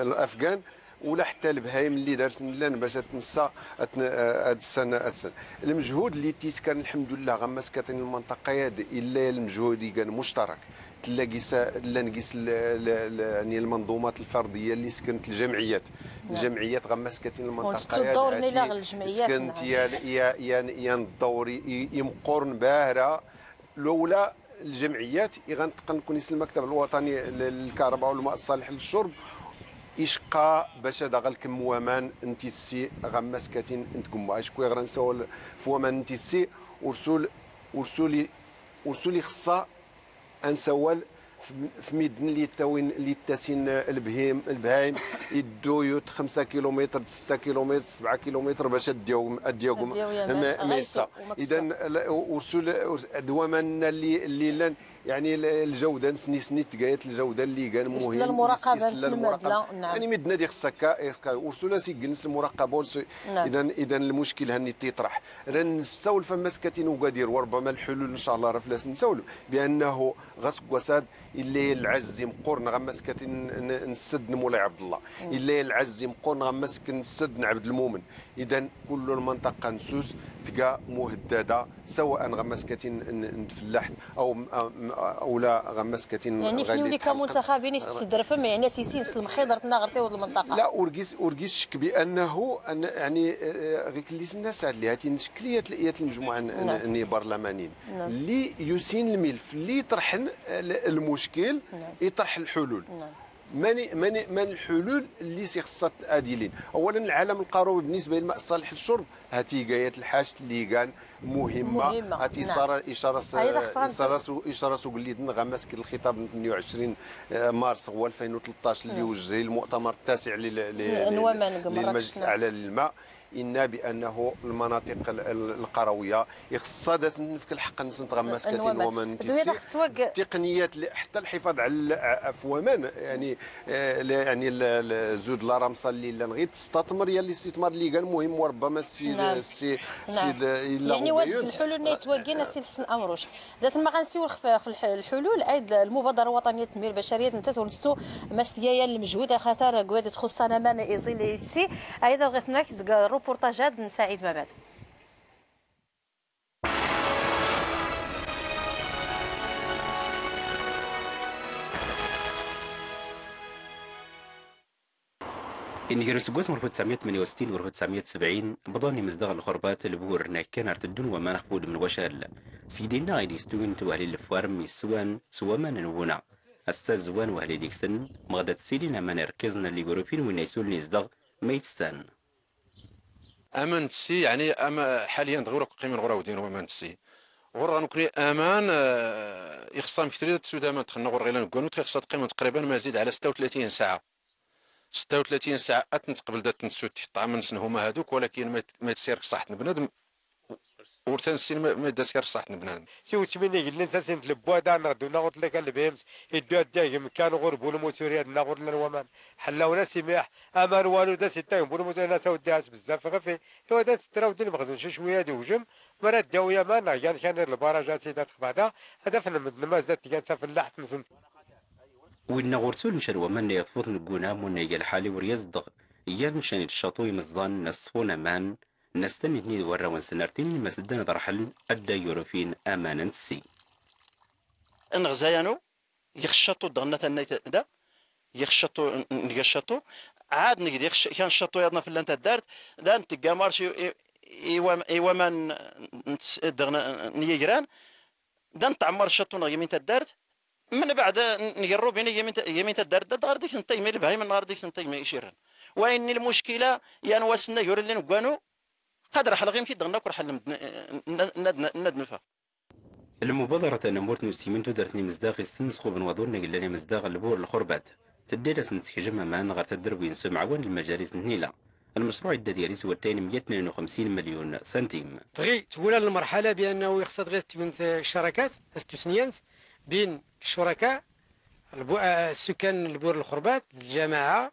الافغان ولا حتى البهايم اللي دارسن لان باش تنسى هاد السنة هاد السنة المجهود اللي تيسكن الحمد لله غمس كاتين المنطقة ياد الا المجهود كان مشترك تلاقي لا نقيس يعني المنظومات الفردية اللي سكنت الجمعيات. الجمعيات غمس كاتين المنطقة الدور الجمعيات سكنت يا يا يا الدور يمقرن باهره لولا الجمعيات غنتقن كونيس المكتب الوطني للكهرباء والماء الصالح للشرب يشقى باش هذا غالكم ومان انت السي غمسكتين انتكم اشكو غير نسول فوامان انت السي ورسول ورسولي ورسولي خصها انسول في ميدن اللي تاوين اللي تاسين البهيم البهايم يدو 5 كيلومتر 6 كيلومتر 7 كيلومتر باش اديهم اديهم ميسا. اذا ورسول دوامان اللي لان يعني الجودة نسني سني تقايت الجودة اللي كان مهم المراقبة المادله. نعم يعني مدنا ديال خصك ورسولا سيجلس المراقبة. نعم. اذا المشكل هني تيطرح راه نساول فما سكاتين وقادير وربما الحلول ان شاء الله راه فلاس نساول بانه غاسك وساد اللي العز مقرن غمسكتين نسد مولاي عبد الله اللي العز مقرن غمسك نسد عبد المؤمن. اذا كل المنطقة نسوس تلقى مهددة سواء غمسكتين نتفلحت او لا غمسكتين يعني حنا كمنتخبين يستدرفم يعني سيسين المخيضر تناغرتي ود المنطقة لا اوركيس شك بانه أن يعني غير اللي الناس اللي هاتي شكلية المجموعة ني برلمانيين اللي يسين الملف اللي يطرح المشكل يطرح الحلول. ماني ماني من الحلول اللي سيخصها اديلين. اولا العالم القروي بالنسبة للماء الصالح للشرب هاتي غاية الحاج اللي كان مهمة هاتي صار اشارة اشارة سوق اللي غمسك الخطاب 28 مارس هو 2013 اللي وجه المؤتمر التاسع للمجلس الاعلى للماء إن بأنه المناطق القروية خصها داس نفك الحق نتغمس كتين ومن التقنيات حتى الحفاظ على فوامان يعني يعني زود لا رمصه اللي لا غير تستثمر يا الاستثمار اللي كان مهم وربما السيد السي السيد يعني واد الحلول اللي توجينا السيد حسن امروش ذات ما غنسيو في الحلول ايضا المبادرة الوطنية للتنمية البشرية انت تونستو ماستيا المجهود خاطر قواد تخصنا مان ايزي تسي ايضا بغيت نركز روبورتاجات سعيد مباد. إن كانوا سقوس 1968 و 1970 بضاني مزدغ الغربات البور كان ارتدون وما نخبود من وشال سيدنا غيدي ستوين توهلي الفوارم السوان سوا ما ننونا استزوان وهلي ديكسن مغدا تسيلين أمان ركزنا اللي يوروبين وين يسول نزدغ ما يتستان. أمان تسي يعني أما حاليا دغورك قيمة غراودين وأمان تسي غور نكوني أمان يخصها مكثرية تسود أمان دخلنا غور غيلا نكونو تخصها تقيمة تقريبا ما يزيد على 36 ساعة 36 ساعة أتنتقبل دات نسود طعام نسن هما هذوك ولكن ما تسيرك صحة بنادم ورتنسين ما داسير صحة بنادم. سي وتمني قلنا نساسين البوادا نغدو نغط لك البيمس يدو داهم كان غور بول موتوريات نغور لنا حلاونا سماح امان والو دا سيتاهم بول موتوريات ناس وداس بزاف غفي ايوا دا تراو ديال المخزن شي شوية دوجم مرات داوية ما كان كان البراجات سيدات بعدا هذا في الماز دات كان فلاح تنزن. وإن غورتول نشروا من يطفوت نقونا من الحالي وريزدغ يا نشاني الشاطوي مزضان نصفون مان نستني نيد ورا سنرتين مسدنا درحل أدى يوروفين أمانا تسي. نغزايانو يخشطو دغنا تنا دا يخشطو نقشطو عاد نقدي كان الشاطو يضنا في لانتا دارت دا نتقامر شي إيوا مان دغنا نيجران دا نتعمر الشاطو نغ يمين تدارت من بعد نقرو بين يمين تدارت دا غير ديك نتيمي البهايم نهار ديك نتيمي شيران وإن المشكلة يا نواسنا يور اللي نكوانو قادر حل غير دغنا كرحل ندنفها. المبادرة نمورت نسيمنتو درتني مزداغ استنسخو بن وضور نقلاني مزداغ البور الخربات تدير سنسكجم مان غير تدربين سمعوان المجالس النيلة. المشروع الديالي سوى 152 مليون سنتيم. دغي تولى المرحلة بأنه يخص غير الشراكات استثنيانت بين الشركاء السكان البور الخربات الجماعة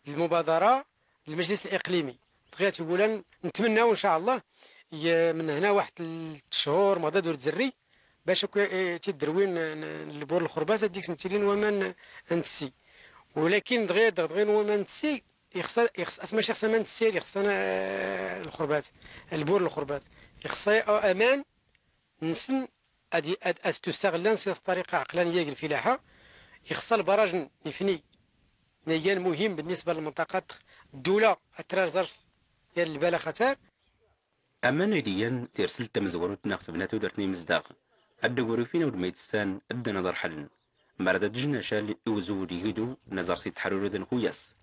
المبادرة المجلس الإقليمي. دغيا تقول نتمناو ان شاء الله من هنا واحد 3 شهور مغدا دور تزري باش تدروين البور الخربات ديك سنتين ومن نتسي ولكن دغيا دغيا ومن نتسي يخص ماشي خصنا ما نتسي خصنا الخربات البور الخربات يخص امان نسن ادي تستغل طريقه عقلانية الفلاحة يخص البراج يفني نيان مهم بالنسبة للمنطقة الدولة اترارزرس ديال البلا خطر. امان ليان ترسل تمزورت ناخذ بناتو درتني مزداغ الدوري فينا ودميتستان ادى نظر حل مرد دجنا شال يوزو يهدو نزر سي تحرر دن خوياس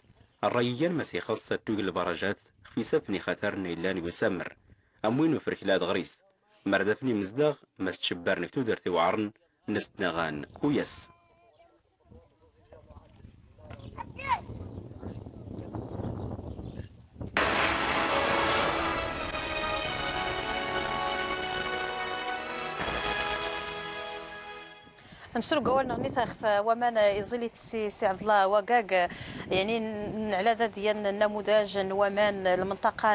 الريان مسي خاصة توق البراجات خفيسة فني خطر نيلان يسمر اموين وفركلاد غريس مرد فني مزداغ مستشبر نكتو درتي وعرن نستنغان خوياس. نسرق اول نغني تخف ومان يزيلي سي عبد الله وكاك يعني على ذا ديال النموذج ومان المنطقة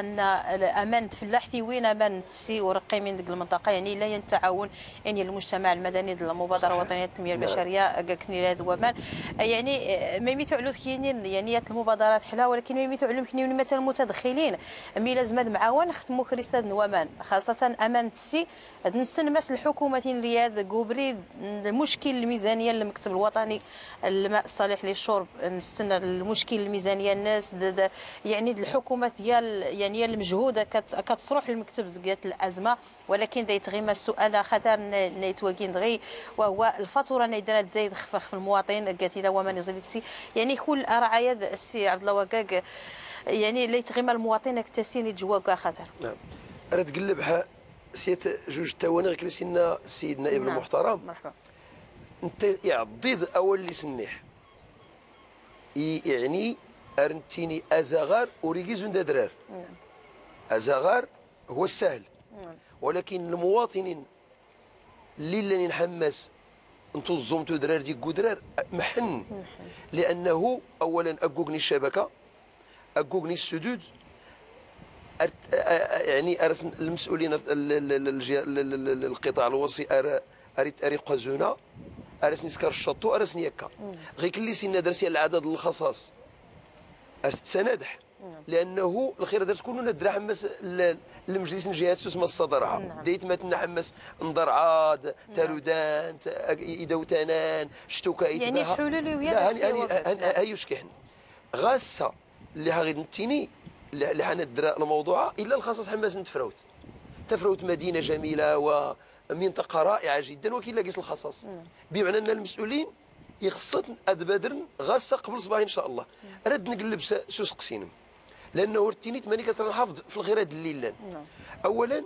امان تفلاحتي وين امان تسي ورقي من ديك المنطقة يعني لا ينتعاون يعني المجتمع المدني ديال المبادرة الوطنية للتنمية البشرية كاكني هذا ومان يعني ما يميتو كاينين يعني المبادرات حلا ولكن ما يميتو علوم كاينين مثلا المتدخلين مي لازم معاون خدموا كريستاد ومان خاصة امان تسي نسن الحكومة رياض كوبري المشكل الميزانية للمكتب الوطني الماء الصالح للشرب نستنى المشكل الميزانية الناس يعني الحكومة ديال يعني المجهوده كتصروح المكتب زكات الازمة ولكن دايت السؤال خطر نيتواكين دغي وهو الفاتورة نيدرات زايد خفخ في المواطن قالت الى وما نزلت يعني كل رعاية السي عبد الله وكاك يعني لا يتغيما المواطن كتاسين يتجوا خطر. نعم راه تقلبها سيت جوج الثواني غير سيدنا السيد النائب نعم. المحترم مرحبا. انت يعضيد اول اللي سنيح يعني ارنتيني ازغار اوريكيزون درار. نعم. ازغار هو السهل. نعم. ولكن المواطنين اللي لاني نحمس انتو درار ديك درار محن لانه اولا اكوكني الشبكة اكوكني السدود يعني المسؤولين القطاع الوصي اري قزونا ارسني سكر الشطو ارسني يكا غير كلي سينا درسي العدد الخصاص ارتسندح لانه الخير درت كون ندرا حمس المجلس الجهات سوس ما صدرها. نعم. ديت ما تنحمس ندرعاد تارودان يدوتانان شتوكا يعني الحلول ويا هاي كاين غاسه اللي غادي نتيني اللي حندرا الموضوع الا الخصاص حماس نتفروت تفروت مدينة جميلة ومنطقة رائعة جدا ولكن لا قيس الخصاص. بمعنى ان المسؤولين يخصت ادبادرن غاسه قبل صباح ان شاء الله رد نقلب سوس قسينم لانه رتينيت ماني كسر نحافظ في الخيرات الليلان. اولا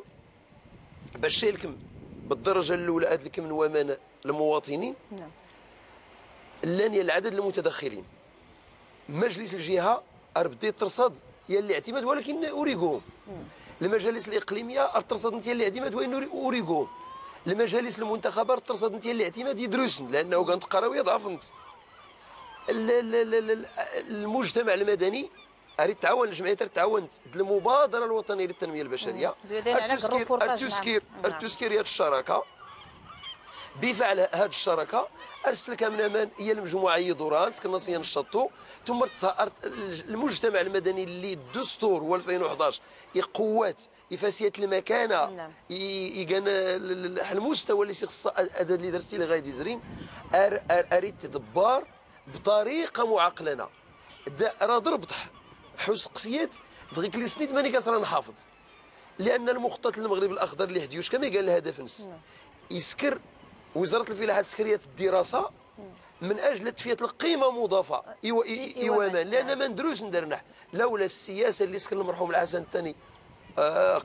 باش لكم بالدرجة الاولى هاد لكم من ومان المواطنين. لان العدد المتدخلين مجلس الجهة اربدي ترصد يا الاعتماد ولكن اوريكوهم. المجالس الاقليمية ترصد انت الاعتماد وين اوريكوهم. المجالس المنتخبه ترصد انت الاعتماد يدرسن لانه كانت قرويه ضعفنت. المجتمع المدني اريد تعاون الجمعيات تعاونت المبادرة الوطنية للتنمية البشرية التسكير هذه الشراكة بفعل هذه الشراكة ارسل من امان هي المجموعة يدوران سكن نصيا الشطو ثم المجتمع المدني اللي الدستور هو 2011 يقوات يفاسيات المكانة يكان المستوى اللي خص هذا اللي درستي اللي غادي يزرين اريد تدبر بطريقة معقلنه راه ضربت حوس قسيات دغيك لي سنيت ماني كاسر نحافظ لان المخطط المغرب الاخضر اللي حديوش كما قال الهدف نس يسكر وزارة الفلاحة تسكريات الدراسة من اجل تفيات القيمة مضافة ايوامان لان ما ندروس ندرنح لولا السياسة اللي سكن المرحوم الحسن الثاني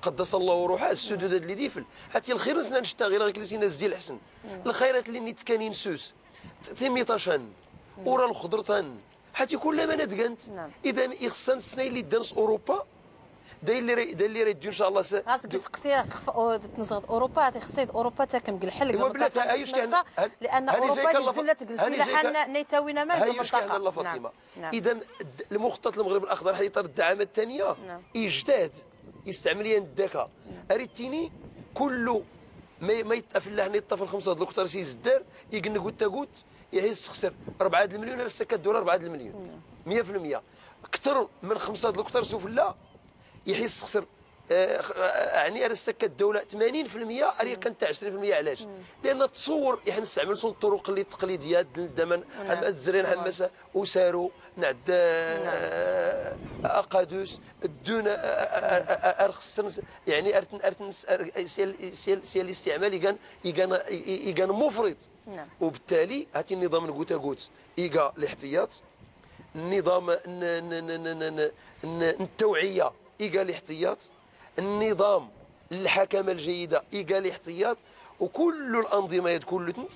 قدس الله روحه السدود اللي ديفل هاتي الخير نسنا نشتغل غير كلسينا الزي الحسن الخيرات اللي نتكانين سوس تيميطاشان ورا الخضرتان حتى كل ما ندقنت. اذا يخصنا السنة اللي دانس اوروبا دا اللي راه ان شاء الله راسك سقسي تنزغط اوروبا خصيت اوروبا تاكم الحل لان اوروبا دولة الفلاحة نيتاوينا ما المنطقة. فاطمة. اذا المخطط المغرب الاخضر حيطر الدعامه الثانية. يجتهد يستعمل الذكاء اريتيني كله ما يتفلاح يطفل 5 د الكتار سيز الدار يقنق تاكوت يحس خسر 4 المليون راه كدور 4 المليون 100% اكثر من 5 د الكتار سفلى يحس خسر يعني راه الدولة 80% راه كانت 20%. علاش؟ لان تصور احنا نستعمل الطرق اللي التقليدية الدمن الزرين حماسه وسارو نعد اقادوس دون ارخص يعني ارتن سيال الاستعمال يكان مفرط. وبالتالي هاتي النظام الكوتا ايكا الاحتياط النظام التوعية ايكا الاحتياط النظام الحكمة الجيدة ايكا الاحتياط وكل الانظمة كل تنت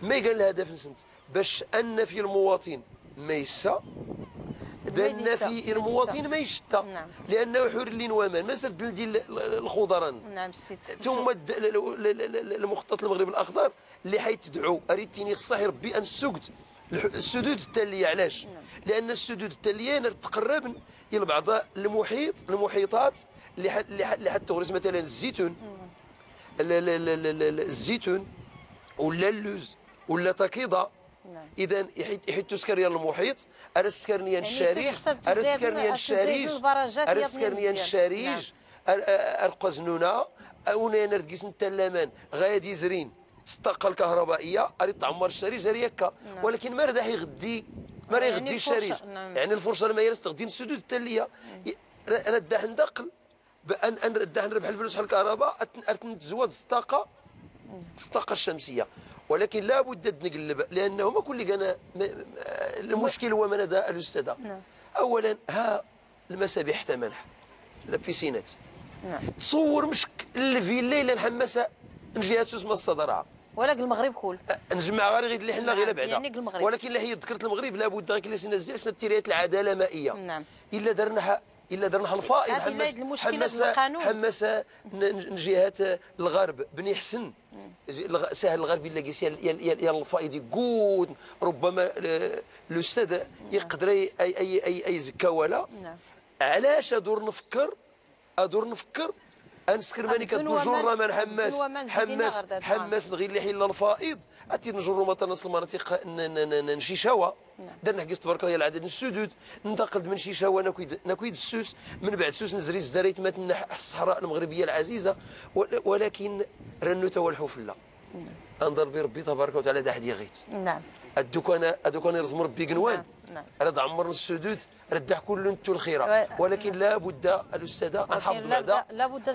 ما يقال الهدف نسنت باش ان في المواطن ما يسا دنا في المواطن ما يشتى. لانه حر اللي نوامان ما سد ديال الخضران. ثم المخطط المغرب الاخضر اللي حيتدعو اريتيني خصها ربي ان السكت السدود التالية. علاش؟ لان السدود التالية تقرب الى بعض المحيطات اللي حتغرس مثلا الزيتون الزيتون ولا اللوز ولا تكيضه. اذا يحيد تسكريا المحيط ارى السكرنيا الشريج ارى السكرنيا الشريج ارى السكرنيا الشريج ارقزنونا اونا نرتقيس التلامان غادي زرين الطاقة الكهربائية اري تعمر الشريج ريكا. ولكن ما راه يغدي ما راه يغدي الشريج. يعني الفرصة لما يرس تغدي السدود التالية رداح ندقل بان ان رداح نربح الفلوس على الكهرباء نتزود الطاقة الشمسية. ولكن لا بد نقلب لانه ما كل كان المشكل هو من هذا الاستاذة. اولا ها المسابح حتى منح لا بيسينات. تصور مش الفيلا الا نحمسها نجيها سوس ما الصدرعه ولا المغرب كل نجمع غير اللي حنا غير بعدا. ولكن اللي هي ذكرت المغرب لابد غير اللي نزل سنة تيريات العدالة مائية. الا درناها الفائض حمس جهات الغرب بني حسن سهل الغرب الا كيس يا الفائض يقود ربما الاستاذ يقدر اي اي اي اي زكا ولا. علاش ادور نفكر انسكر ماني كتنجر من حماس حماس حماس غير اللي حل الفائض اتي نجرو مثلا المناطق نشيشاوه درنا حكيت تبارك الله العدد السدود ننتقل من شيشاوه نكويد السوس من بعد سوس نزري الزريت مثلنا الصحراء المغربية العزيزة. ولكن رنو تا الحفلة انظر بربي تبارك وتعالى دا حد يغيت. الدكان يرزم ربي قنوان. راه عمرنا السدود ردح كل انتو الخيرة. ولكن لابد الاستاذة نحافظ بعدا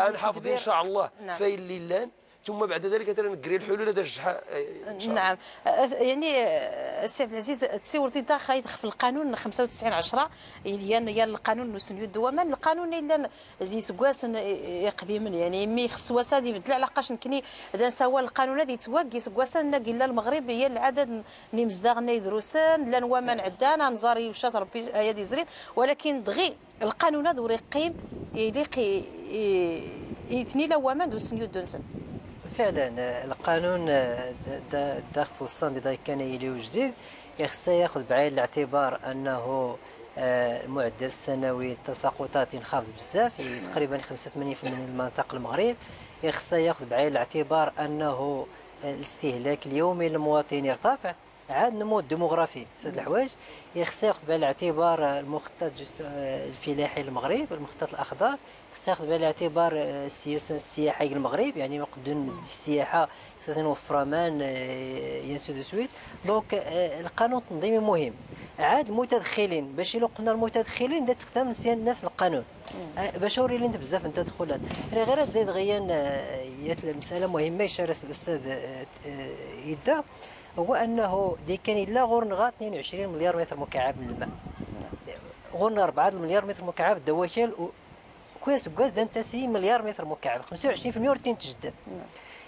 نحافظ ان شاء الله. فاين اللي لان ثم بعد ذلك تنقري الحلول هذا الجحا. نعم يعني السي عبد العزيز تسيور ديدا خايدخ في القانون 95-10 هي القانون نسنيو الدوامان القانون الا زي سكواس يقديم يعني مي خص واسا يبدل على قاش نكني اذا سوا القانون هذا يتواكي سكواس قلنا المغرب هي العدد ني مزداغ يدروسن لا نوامان عدانا نزاري وشات ربي ايادي زرين ولكن دغي القانون هذا وريقيم يليق يثني لوامان دو سنيو دونسن. فعلا القانون داخل في الصندوق كان يلي جديد خص ياخذ بعين الاعتبار انه المعدل السنوي التساقطات ينخفض بزاف تقريبا 85% من المناطق المغرب، خص ياخذ بعين الاعتبار انه الاستهلاك اليومي للمواطن يرتفع عاد النمو الديموغرافي سد الحوايج، خص ياخذ بعين الاعتبار المخطط الفلاحي للمغرب المخطط الاخضر، خص ياخذ بعين الاعتبار السياسة السياحية للمغرب يعني نقدروا السياحة خصنا نوفر مان ainsi de suite. donc القانون التنظيمي مهم عاد المتدخلين باش الا قلنا المتدخلين تخدم نفس القانون باش اوري لي انت بزاف التدخلات غير تزيد غيان المسالة مهمة يشارس الاستاذ يدا هو انه دي كان الا غورنغا 22 مليار متر مكعب من الماء غورنا 4 مليار متر مكعب دواكل كواس بكاز دانتاسي مليار متر مكعب 25% ورتين تجدد.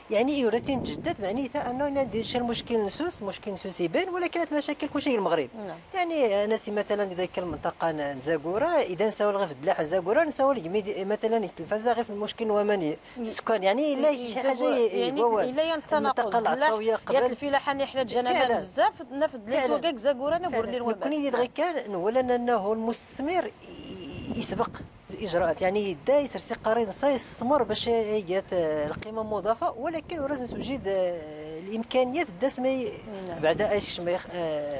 يعني ورتين تجدد معنيتها انه ندير شي المشكل نسوس مشكل نسوس يبان ولكن المشاكل كلشي المغرب. يعني انا سي مثلا اذا كان المنطقة زاكوره اذا نساو غير في الدلاحه زاكوره نساو مثلا التلفازه غير في المشكل وماني السكان يعني الا شي حاجة يعني الا ينتناقض قبل الفلاحة نحنا جنبان بزاف نفد لي توكاك زاكوره نقول لي الوباء كون غير كان ولا انه المستثمر يسبق الاجراءات يعني يدا يسرسي قرين يستثمر باش يجات القيمة المضافة ولكن وراه توجد الامكانيات داس ما بعد اش ما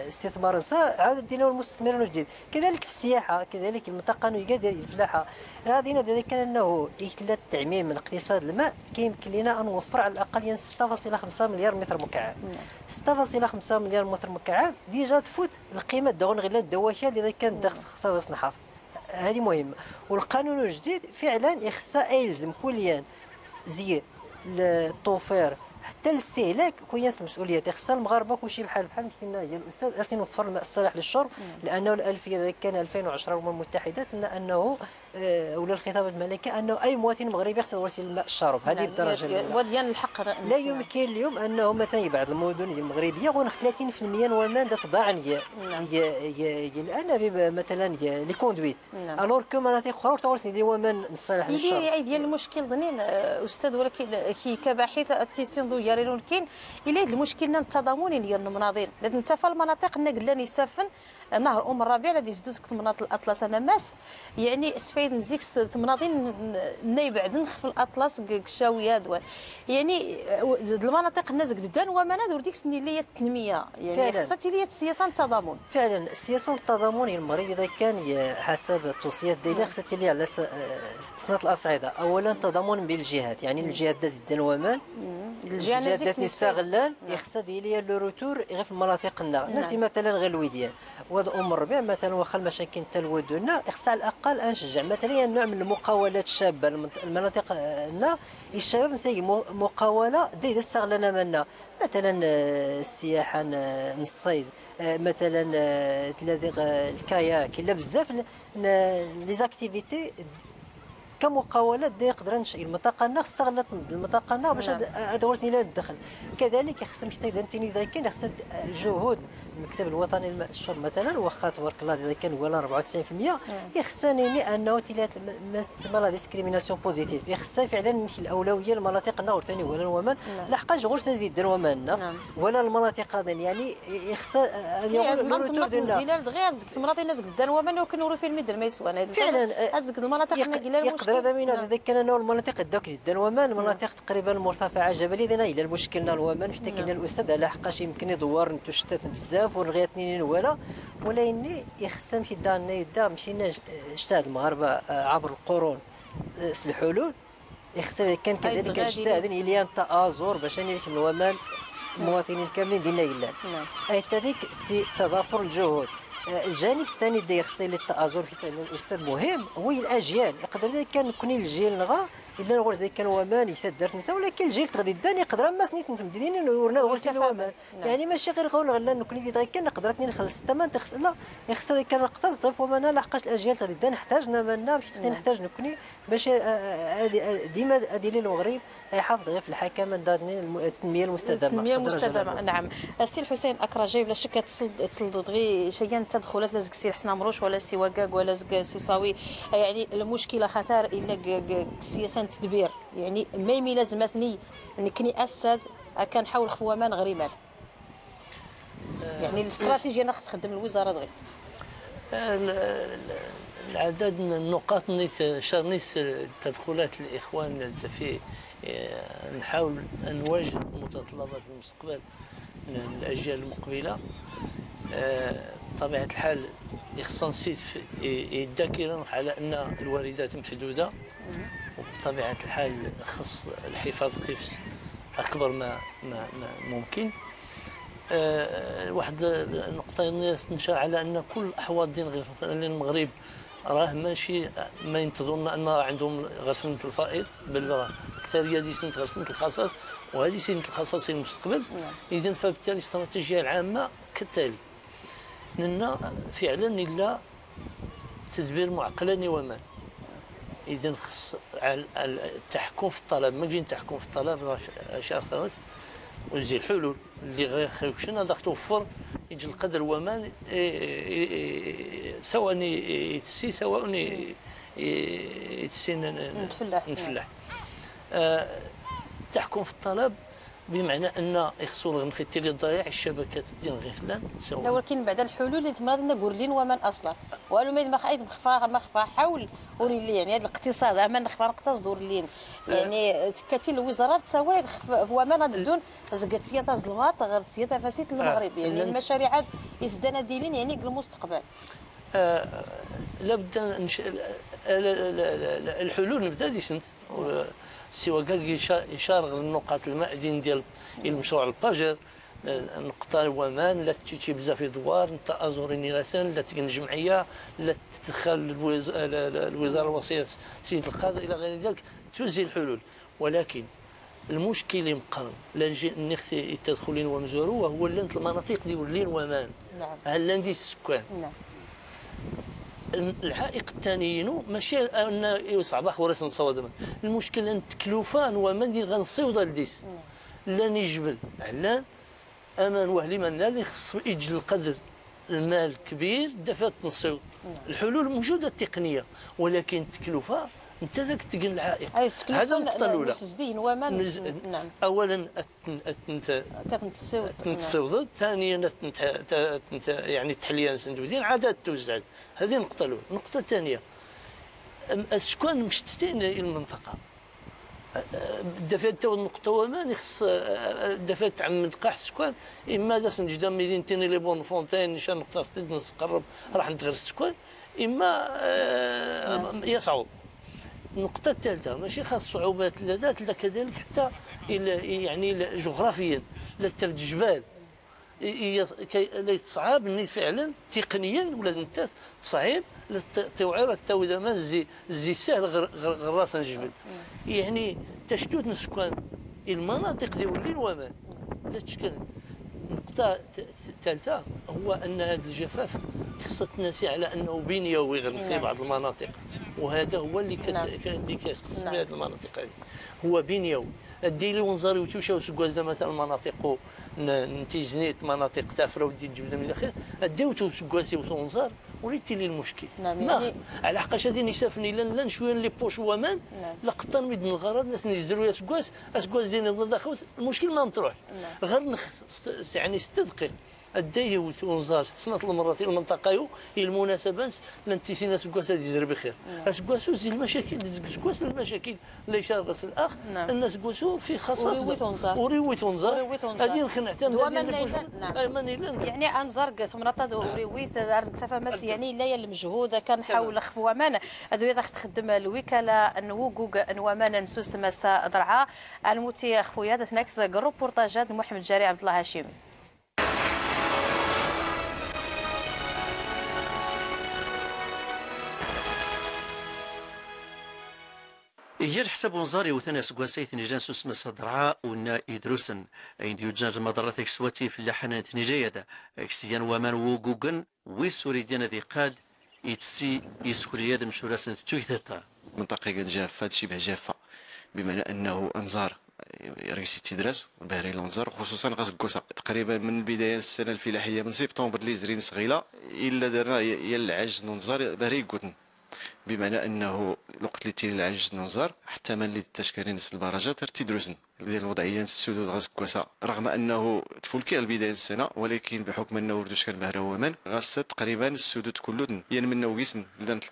استثمار عاود دينا المستثمرين جديد. كذلك في السياحة كذلك المنطقة ديال الفلاحة غادينا ذلك انه الا التعميم من اقتصاد الماء كيمكن لنا ان نوفر على الاقل 6.5 مليار متر مكعب. 6.5 مليار متر مكعب déjà تفوت القيمة دون غير الدواكه اللي كانت خصها نحافظ هذه مهمة. والقانون الجديد فعلا يخص يلزم كليا زي التوفير حتى الاستهلاك كويس المسؤوليات خص المغاربة كلشي بحال بحال كنا هي الاستاذ اصلا نوفر الماء الصالح للشرب لانه الالفية كان 2010 الامم المتحدة انه ولا الخطاب الملكي انه اي مواطن مغربي خصو يوصل الماء الشارب هذه بالدرجة الاولى وديان الحق لا يمكن اليوم انه مثلا بعض المدن المغربية غون 30% وما تضاع هي الان مثلا les conduites alors que مناطق اخرى توصل لي ومن الصالح للشرب. اللي ديال المشكل ظنين استاذ ولكن كي كباحث التيسين ضو ياريلون كاين الا المشكل التضامني ديال المناضل انت في المناطق قلنا يسافن نهر ام الربيع الذي يزدوز مناطق الاطلس انا ماس يعني سفايد نزيك تمناضين نايبعد نخف الاطلس كشاويه يعني المناطق الناس قدان وما دور ديك اللي هي التنمية يعني خصها تي السياسة التضامن. فعلا السياسة التضامن المغرب اذا كان حسب التوصيات ديالها خصها تلي على سنة الاصعدة. اولا التضامن بين الجهات يعني الجهات دازت دان ومان الجهات دازت نستغلال خصها ديالي le retour غير في المناطق الناس مثلا غير الوديان واد ام الربيع مثلا واخا المشاكل تاع الودنا خصها على الاقل انشجع مثلا نوع من المقاولات الشابة المناطق لنا الشباب نسي مقاوله ديال استغلنا منا مثلا السياحة الصيد مثلا تلاذيغ الكاياك الا بزاف les activités كمقاولات دي يقدر نشئ المنطقة لنا استغلت المنطقة لنا باش ادورتني لها الدخل. كذلك خص حتى اذا انت اذا كان خص الجهود المكتب الوطني للماء الشرب مثلا واخا تبارك الله اذا كان ولا 94% يخصني انه تلات ما تسمى la discrimination positive يخص فعلا الاولوية للمناطق النور ثاني ولا الومان لحقاش غير سيدي دير ومان ولا المناطق هذا يعني يخص يعني دغيا زكت مناطق الناس قدام ومان وكنورو في المدن ما يسوى فعلا زكت المناطق يقدر هذا من هذا كان انه المناطق دوك ديال الومان المناطق تقريبا المرتفعة جبلية اذا الى المشكل الومان حتى كاين الاستاذ على حقاش يمكن يدور نتشتت بزاف ونغيتني ولا ولكن يخص مشي دارنا يدا مشينا اجتهد المغاربة عبر القرون الحلول يخص كان كذلك اجتهاد الى تآزر باش نريح الومان المواطنين كاملين ديالنا الا اي تذيك سي تضافر الجهود. الجانب الثاني اللي خص للتآزر حيت الاستاذ مهم هو الاجيال يقدر كان كوني الجيل نغا الا نغور زي كان ومان يتدارت نسا ولكن الجيل تغدي داني يقدر ما سنيت نتمدين ورنا غور سي ومان يعني ماشي غير غول غلا نكوني دي كان نقدر نخلص الثمن تخص لا يخص كان نقتص ضيف ومانا لحقاش الاجيال تغدي دان نحتاجنا مالنا باش نحتاج نكوني باش ديما ادي المغرب يحافظ غير في الحكامه التنمية المستدامة. التنمية المستدامة نعم. السي الحسين اكرجي بلا شك تسلط غير شيئا التدخلات لا زك السي حسن عمروش ولا السي وكاك ولا زك السي صاوي، يعني المشكلة خطر الا السياسة التدبير يعني ميمي لازمتني نكني اسد كنحاول خفوامان غريمال يعني الاستراتيجية انا تخدم الوزارة دغيا. العدد من النقاط نيت شرنيس تدخلات الاخوان في نحاول ان نواجه متطلبات المستقبل الاجيال المقبلة. بطبيعة الحال خصنا نسيت الذاكرة على ان الواردات محدودة، وبطبيعة الحال خص الحفاظ خفص اكبر ما ما, ما ممكن. واحد النقطة تنشر على ان كل احواض ديال غير المغرب راه ماشي ما ينتظرنا ان راه عندهم غسنة الفائض، بل راه اكثرية ديال سنة غسنة الخصاص، وهذه سنة الخصاص المستقبل. اذا فبالتالي الاستراتيجية العامة كالتالي: لنا فعلا الا تدبير معقلاني ومان. اذا خص التحكم في الطلب، ما كاين التحكم في الطلب راه شهر خمس وزي الحلول اللي غير خيوشنا هذا توفر يجي القدر ومان سواء يتسي سواء يتسي نتفلح. التحكم في الطلب بمعنى ان يخصو الغنخيتي اللي ضايع الشبكات ديال غير خلان. لا ولكن بعد الحلول اللي تمرض نقول ومن اصلا والو ما خايد مخفى مخفى حول وريلي يعني هذا الاقتصاد اما نخفى نقتصد ورلين يعني كاتي الوزارة تساوي ومن بدون زكات سياسة زلواط غير سياسة فاسيت المغرب يعني المشاريع يسدنا ديالين يعني المستقبل. لابد الحلول نبدا دي سنت سوى كاع يشارغ النقاط المأذن ديال المشروع الباجر نقطة ومان لا تشي بزاف دوار انت ازوريني راسان لا تكن الجمعية لا تدخل الوزارة الوصية سيد القاضي الى غير ذلك توزي الحلول. ولكن المشكل اللي مقرن لا نجي نختي التدخلين ومزورو وهو لانت المناطق ديال لين ومان. نعم. هل دي السكان. نعم. العائق الثاني ماشي ان يصعب خوريس نصوض، المشكل ان التكلفة وما ندير غنصيوض لديس لا نجبل علان امان وهلي من اللي خص يجي القدر المال كبير دفات نصيوض. الحلول موجودة التقنية ولكن التكلفة انت ذاك تقن العائق. هذا النقطة الاولى. نعم. اولا تنتسوض، ثانيا يعني التحلية نسندودين عادات توزعت. هذه النقطة الاولى. النقطة الثانية السكان مشتتين المنطقة دفات النقطة ومان يخص دفات تعمد قاح السكان اما داس نجدا مدينتين لي بون فونتين نشان نقطة ستيد نقرب راح نتغير السكان اما يصعب. النقطة الثالثة ماشي خاص صعوبات لا ذات لا كذلك حتى يعني جغرافيا لا تفد الجبال لا تصعب ني فعلا تقنيا ولا انت تصعيب لا توعير التويده ما زي سهل غير راس الجبل يعني تشتت السكان المناطق ديال ولين ومان لا تشكل. النقطة الثالثة هو أن هذا الجفاف خصها تناسي على أنه بنيوي غير في بعض المناطق، وهذا هو اللي اللي كيخص بهذه المناطق هذه هو بنيوي. ديلي ونزاري وتوشا وسكوازدا مثلا المناطق نتيزنيت مناطق تافرة ودي الجبل من الاخير ديوتو سكوازي وتونزار وليتي لي المشكل. نعم يعني على حقاش هذه نسافني لان شوية لي بوش ومان لقطان ميد من الغرض لا نزلوا يا سكواس اسكواس ديال داخل المشكل ما مطروح. غير يعني 6 دقائق الداي ونزار سنة المرات المنطقة يو المناسبة لان تيسينا سكواس هذه يزرب بخير. سكواس زي المشاكل سكواس المشاكل اللي شارغس الاخ ان سكواسو في خصاص وريويت ونزار هذه نخنعتها يعني انزار ثم وريويت تفهمس يعني لا المجهود كنحاول خفوا امان هذو تخدم الوكالة نوغوغ نوامان نسوس مسا درعا الموتي خويا تناكس روبورتاجات محمد جاري عبد الله هاشمي. يجر حساب ونزاري وثنا سكواسيت نيجان سوس درعا ونا يدروسن عند يوجان المضرات اكسواتي في اللحنة نيجيدا اكسيان ومان وغوغن ويسوري ديانا ذي قاد يتسي يسكرياد مشوراسن تويثتا. منطقة جافة شبه جافة، بمعنى أنه أنزار رئيسي تدرس بهري الأنزار خصوصا غاز الكوسة تقريبا من بداية السنة الفلاحية من سبتمبر اللي زرين صغيلة إلا درنا يا العج نزار بهري كوتن، بمعنى أنه الوقت اللي تيري العج نزار حتى من اللي تشكرين البراجات تدرسن ديال الوضعية السدود غاز الكوسة، رغم أنه تفولكي على بداية السنة ولكن بحكم أنه وردوش كان بهري ومن غاز تقريبا السدود كله يعني من ويسن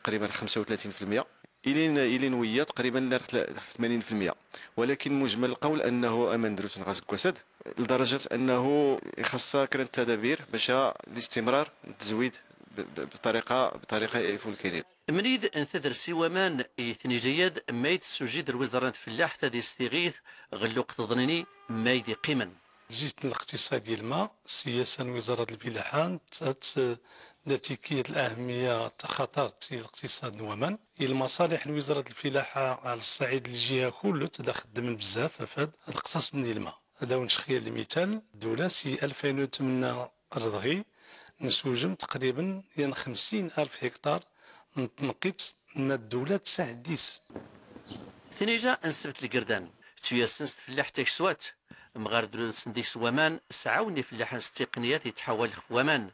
تقريبا 35% إلين ويا تقريبا 80%، ولكن مجمل القول انه امان دروس غاز الكوسد لدرجة انه خاصها كرن التدابير باش الاستمرار التزويد بطريقة يفولكينين. منيد انتظر سوامان يثني مايد سجيد الوزارة الفلاح تادي استغيث غلوق تظنني مايد قيما. الجهة الاقتصادي الماء سياسة وزارة الفلاحة نتيجة الأهمية خطر الاقتصاد ومن المصالح لوزارة الفلاحة على الصعيد الجهة كله تدخدم بزاف في الاقتصاد ديال الماء. هذا ونشخير المثال الدولة سي 2008 رضغي نسوجم تقريبا يعني 50,000 هكتار نتنقيت ان الدولة تساعديس. ثنيجا انسبت القردان تياسنست فلاح تاكسوات مغار سنديك سوامان سعاوني فلاح التقنيات يتحول خوامان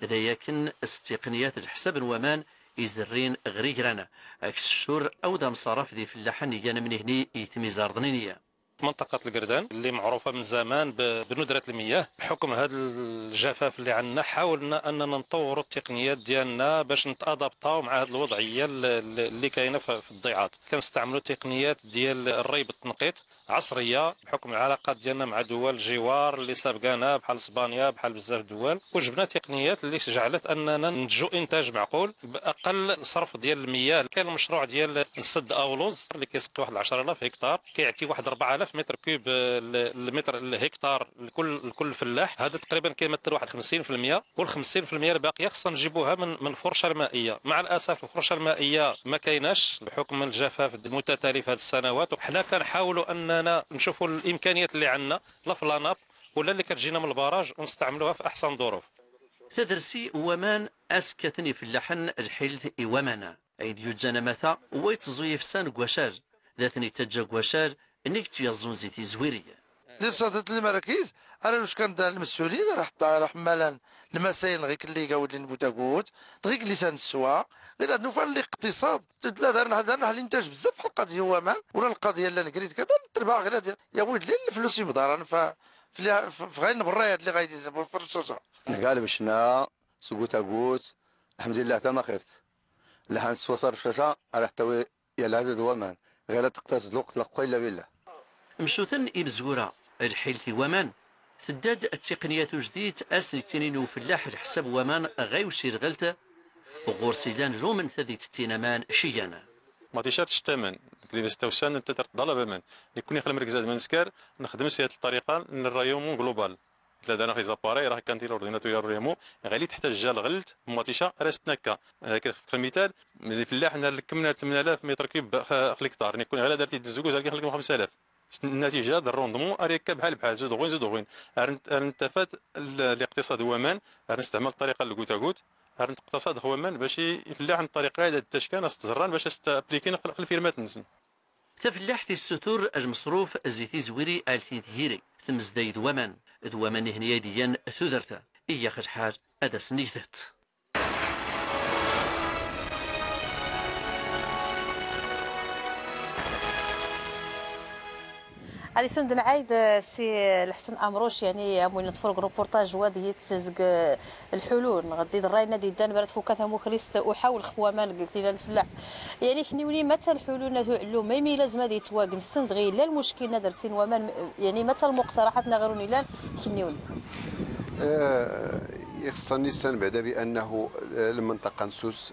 إذا يكن التقنيات الحساب ومان يزرين غريغرانا اكس الشور أو دام صرف ذي فلاحن يانا من هني يتميزار ضنينية. منطقة القردان اللي معروفة من زمان بندرة المياه، بحكم هذا الجفاف اللي عندنا حاولنا أننا نطوروا التقنيات ديالنا باش نتأدابطاو مع هذه الوضعية اللي كاينة في الضيعات. كنستعملوا تقنيات ديال الري بالتنقيط عصرية بحكم العلاقات ديالنا مع دول الجوار اللي سابقانا بحال اسبانيا بحال بزاف الدول، وجبنا تقنيات اللي جعلت أننا ننتجوا إنتاج معقول بأقل صرف ديال المياه. كاين المشروع ديال سد أولوز اللي كيسقي واحد 10,000 هكتار، كيعطي واحد 4000 mètre cube المتر الهكتار لكل فلاح. هذا تقريبا كيمثل واحد 50%، وال 50% الباقية خصنا نجيبوها من الفرشة المائية. مع الاسف الفرشة المائية ما كايناش بحكم الجفاف المتتالي في هذه السنوات. وحنا كنحاولوا اننا نشوفوا الامكانيات اللي عندنا لا في la nappe ولا اللي كتجينا من ال barrage ونستعملوها في احسن ظروف. تدرسي ومان اسكتني في اللحن الحلث ومانا عيد يجانا مثا ويتزويف سان كواشار ذاتني تجا كواشار انك تيزون زيتي زويريه. لرصدت المراكز انا واش كان المسؤولين راه حمالا المسائل غير اللي قاول لي نبوتاكوت غير اللسان السوا غير هاد نوفا الاقتصاد لا دارنا الانتاج بزاف في القضية ومان ولا القضية اللي نكريت كذا تربع غير يا ويلي الفلوس يمضران في غير البرايات اللي غايدي في الرشاشه. قال بشنا سكوتاكوت الحمد لله تما خيرت لحن سوصر الشاشة راه حتى يا هذا ومان غير تقتصد الوقت لا قوة الا بالله. مشوتن إبزورة الحيلتي ومان تداد التقنيات جديد أسن التنين وفلاح الحساب ومان غيوشي رغلته وغورسيلان جومن ثدي تتينمان شيانا. ما تيشارتش الثمن تقريبا 6 انت تطلب من يكون يخدم مركز من سكر نخدم سيادة الطريقة للرايومون جلوبال لا دانا في زاباري راه كانتي الاورديناتور ريمو غالي تحتاج الغلت ماتيشا راس تنكا. في المثال الفلاح كملنا 8000 متر كيب الهكتار يكون غير درتي الزكوز غادي 5000 النتيجة ديال الروندمون اريكا بحال بحال زود غوين زود غوين. ارنتفات الاقتصاد هو مان نستعمل الطريقة الكوتاكوت اقتصاد هو مان باش يفلاح الطريقة هذا التشكان تزران باش ابليكين في الفيرمات نزن. تفلاح الستور المصروف زيتي زويري التي تهيري ثم زدايد ومان دوامان هنيا ديان ثودرتا إيا خرحار أدا سنيثت. غادي سند نعايد سي الحسن امروش يعني موين نتفرج روبورتاج وادي يتزق الحلول غادي دراينا دي دان برات فوكاتها مخريست وحاول خوامان قلت لنا الفلاح يعني كنيوني متى الحلول نتوعلو ميمي لازم هذه تواقن السند غير لا المشكل نادر سين ومان يعني متى المقترحات نغيروني لا كنيوني خصني السن بعدا بانه المنطقة نسوس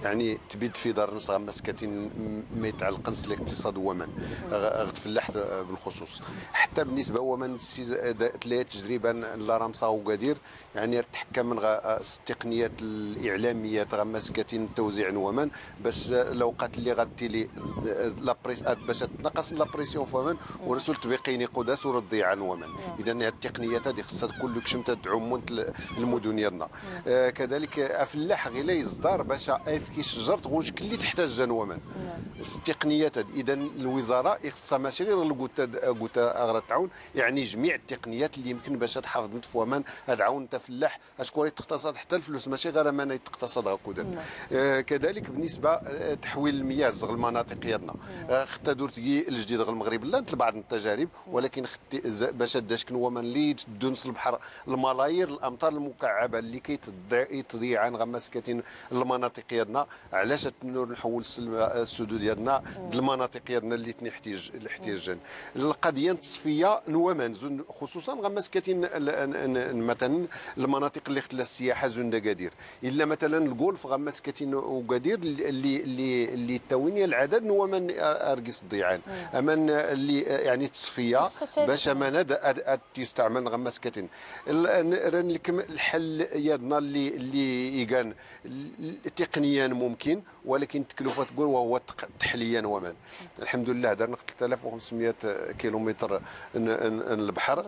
يعني تبيد في دار نص مسكتين ما يتعلقنس الاقتصاد ومن غتفلح بالخصوص. حتى بالنسبة ومن تلاقي تجربه لا رمسا وقادير يعني تحكم من التقنيات الاعلامية غمسكتين توزيع ومن باش الاوقات اللي غتيلي la presse باش تنقص la pression فمن ورسول تبقيني قداس ورضي عن ومن. اذا هذه التقنيات هذه خصها كل كشم تدعم المدن ديالنا. كذلك افلاح غير يصدر باش افكي شجرة غوش اللي تحتاج ومن التقنيات. اذا الوزارة خصها ماشي غير الكوتا اغرا تعاون، يعني جميع التقنيات اللي يمكن باش تحافظ انت في ومن تعاون انت فلاح اشكون تقتصد حتى الفلوس ماشي غير ما يتقتصد هكذا. كذلك بالنسبة تحويل المياه زغ المناطق ديالنا ختا دورت الجديد غير المغرب لا بعض التجارب، ولكن باش داش ومن اللي تدونس البحر الملايير الامطار المكعبه اللي كيتضيع عن غمسكتين المناطق ديالنا. علاش تنور نحول السدود ديالنا المناطق ديالنا اللي تنحتاج الاحتياج. القضية التصفية نومان خصوصا غمسكتين مثلا المناطق اللي خلا السياحة زون دكادير، الا مثلا الجولف غمسكتين وكادير اللي اللي اللي تاويني العدد نومان اركس الضيعان اما اللي يعني التصفية باش امان يستعمل غمسكتين. الحل يدنا اللي يكان تقنيا ممكن ولكن التكلفة تقول وهو تحليا ومن. الحمد لله درنا 3500 كيلومتر البحر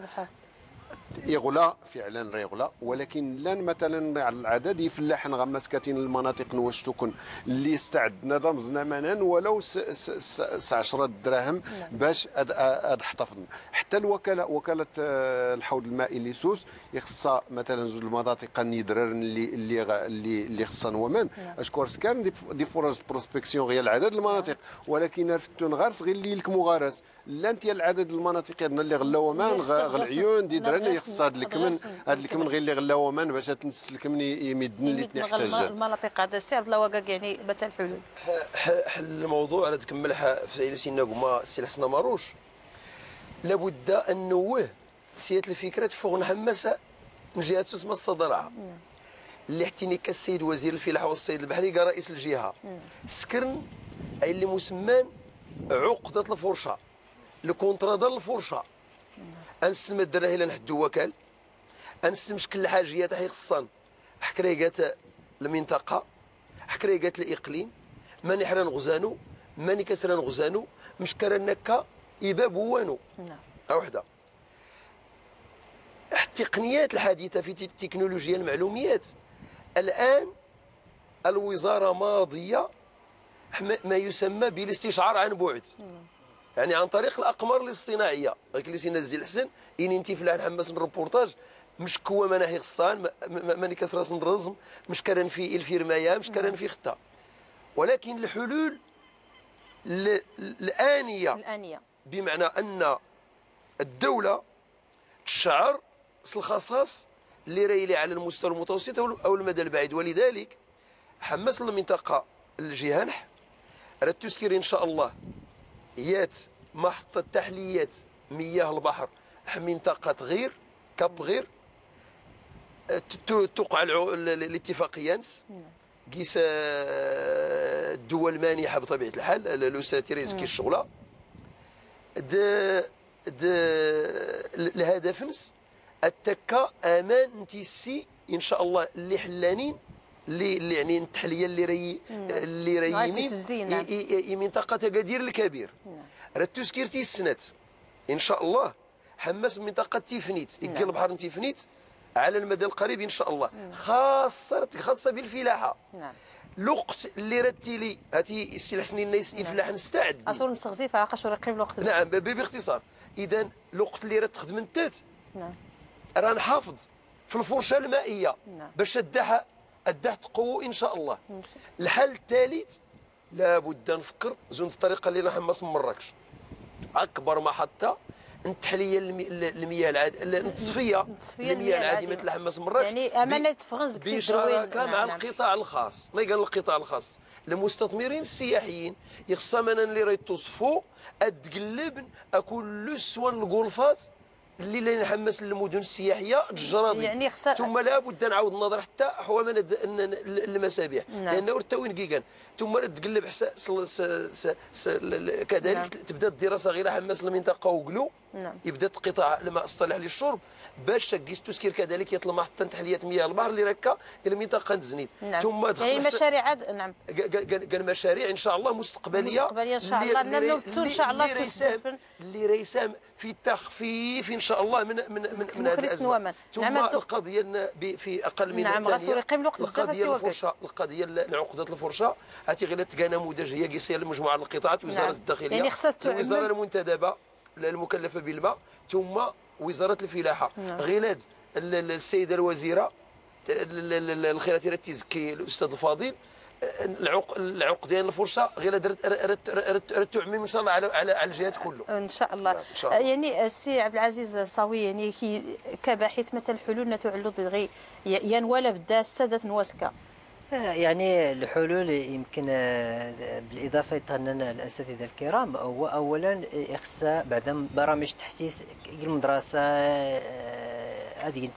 يغلى فعلا يغلى، ولكن لان مثلا على العدد يفلاح غمسكتين المناطق نوشتكن اللي استعدنا ضمزنا منا ولو 10 دراهم باش احتفظنا. حتى الوكالة وكالة الحوض المائي لسوس يخصها مثلا زوج المناطق النيدرر اللي اللي اللي خصها ومن اشكور سكان des forages prospection غير العدد المناطق، ولكن رفتون غارس غير اللي لكم غارس لا انت العدد المناطق اللي غلاو مان غ العيون دي درن يخص هذا الكمن هذا الكمن غير اللي غلاو مان باش تنس الكمن يمدن اللي تنحتاج المناطق. هذا السي عبد الله وقاق يعني مثلا الحلول حل الموضوع على تكمل في سينا كما السي الحسن ماروش لابد ان نوه سيادة الفكرة تفوق نحمس من جهة سوس ما الصدرعه اللي حتيني كالسيد وزير الفلاحة والصيد البحري كرئيس الجهة سكرن اي اللي مسمان عقده الفرشة ال contrat ديال الفرشة انسلم الدراهي لنحدو وكال انسلم شكل الحاجيات حي خصان حكريقات المنطقة حكريقات الاقليم ماني حران غزانو ماني كسران غزانو مش كرنكا يباب وانو. نعم وحده التقنيات الحديثة في تكنولوجيا المعلوميات الان الوزارة ماضيه ما يسمى بالاستشعار عن بعد. يعني عن طريق الاقمار الاصطناعيه اللي سينا الزي الحسن اني انت في الحماس الريبورتاج مش كوا مناهي غصان ماني كسراس الرزم مش كرن في الفيرمايه مش كرن في خطه، ولكن الحلول الانية بمعنى ان الدولة تشعر الخصاص اللي رايلي على المستوى المتوسط او المدى البعيد. ولذلك حمس المنطقة الجهانح راه تسكر ان شاء الله يات محطة تحليات مياه البحر منطقة غير كاب غير توقع الاتفاقيات قيس الدول مانحة بطبيعة الحال الأستاذ تيريز كي الشغلة الهدف نس التكا امان انتي ان شاء الله اللي حلانين اللي يعني التحلية اللي ري اللي ريمين منطقة اكادير الكبير. راه تسكيرتي السنات ان شاء الله حماس منطقة تيفنيت يكل البحر تيفنيت على المدى القريب ان شاء الله خاصة بالفلاحه. نعم. الوقت اللي رتي لي هاتي السي الحسني الناس يفلاح نستعد اصور نستغزي فعاقش قريب الوقت. نعم باختصار اذا الوقت اللي راه تخدم انت. نعم. راه نحافظ في الفرشة المائية. نعم. باش الدحه تقوى ان شاء الله. الحل الثالث لابد نفكر زون الطريقة اللي نحمص من مراكش اكبر محطة التحلية المياه العادمه التصفية المياه العادمه الحماس مراكش يعني امانه فرنسا بشراكه مع القطاع الخاص. ما قال القطاع الخاص المستثمرين السياحيين يخصها مثلا اللي راه يتصفوا اتقلب اكل سوا الغرفات اللي لا نحمس للمدن السياحية الجرادي يعني ثم لابد نعاود النظر حتى حوامل المسابح. نعم. لانه حتى وين كيكان ثم تقلب كذلك. نعم. تبدا الدراسة غير حماس المنطقة وقلو. نعم. يبدا قطاع الماء الصالح للشرب باش تقيس تسكير كذلك يطلع حتى تحلية مياه البحر اللي ركا المنطقة تزنيت. نعم. ثم يعني المشاريع. نعم. قال مشاريع ان شاء الله مستقبلية مستقبلية ان شاء الله ننبتوا ان شاء الله اللي ريسام في التخفيف ان شاء الله من من من, من هذه الازمة. ثم نعم. القضية في اقل من نعم غاسوري يقيم الوقت بزاف. القضية العقدة الفرشة هاتي غير تلقى نموذج هي قيسيه لمجموعة القطاعات وزارة. نعم. الداخلية يعني خصها الوزارة المنتدبه المكلفه بالماء ثم وزارة الفلاحة. نعم. غيلاد السيدة الوزيرة الخيرات التزكي الاستاذ الفاضل العقدين الفرشة غير تعميم ان شاء الله على الجهات كله ان شاء الله. نعم. إن شاء الله. يعني السي عبد العزيز الصاوي يعني كباحث مثل الحلول نتعلو غير ينوال بدا السادة نواسكا يعني الحلول يمكن بالاضافة تغننا الاساتذة الكرام هو اولا خصها بعد برامج تحسيس المدرسة هذه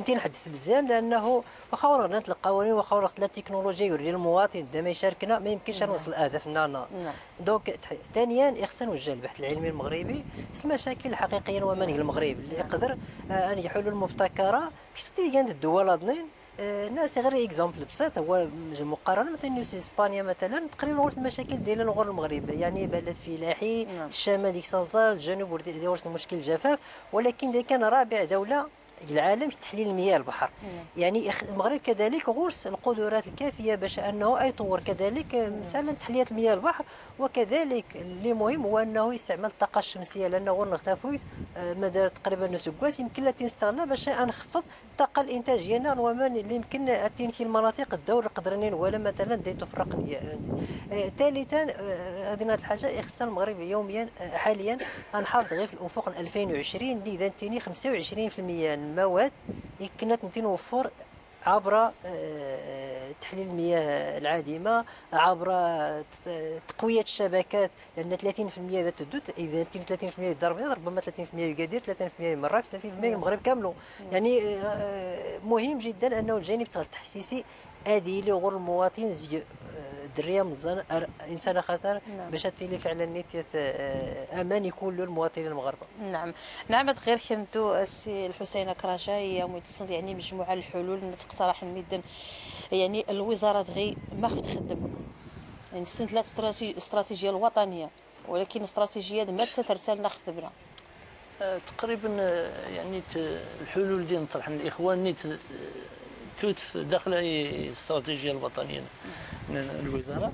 نحدث بزاف لانه واخا ورغنا القوانين واخا ورغت التكنولوجيا يوري للمواطن دا ما يشاركنا ما يمكنش نوصل لهدفنا. donc ثانيا خصنا نوجه البحث العلمي المغربي المشاكل الحقيقية ومنهج المغرب اللي يقدر ان يحلوا المبتكره باش كانت الدول الاثنين ناس غير exemple بسيط هو مقارنة مثلا اسبانيا مثلا تقريبا ورث المشاكل ديال الغور المغرب يعني بلد فلاحي. الشمال ديك سنزال الجنوب ورث المشكل الجفاف ولكن كان رابع دولة العالم في تحليل مياه البحر. يعني المغرب كذلك غرس القدرات الكافيه باش انه يطور كذلك مثلا تحلية مياه البحر وكذلك اللي مهم هو انه يستعمل الطاقة الشمسية لانه غير نختفوا مدار تقريبا نسكواس يمكن لا تستغلها باش نخفض الطاقة الانتاجية ومن اللي يمكن تنتي المناطق الدور القدرانين ولا مثلا ديتو في الرقمية. ثالثا هذه الحاجة خصنا المغرب يوميا حاليا نحافظ غير في الافق 2020 اللي اذا تيني 25% المواد يمكن نوفر عبر تحليل المياه العادمه عبر تقوية الشبكات لان 30% اذا تدوت اذا 30% الدار البيضاء ربما 30% يقادير 30% مراكش 30% المغرب كاملة. يعني مهم جدا انه الجانب التحسيسي هذه اللي غور المواطن دريه مزان انسان خطر. نعم. باش تيلي فعلا نيت امان يكون للمواطنين المغاربة. نعم نعم غير كنتو السي الحسين كراجاي يوم يعني مجموعة الحلول تقترح المدن يعني الوزارة غير ما خفت تخدم يعني سنت لا الاستراتيجية الوطنية ولكن استراتيجية ما تترسلنا خفت بنا تقريبا يعني الحلول ديال نطرح الاخوان نيت توت داخل الاستراتيجية الوطنية للوزارة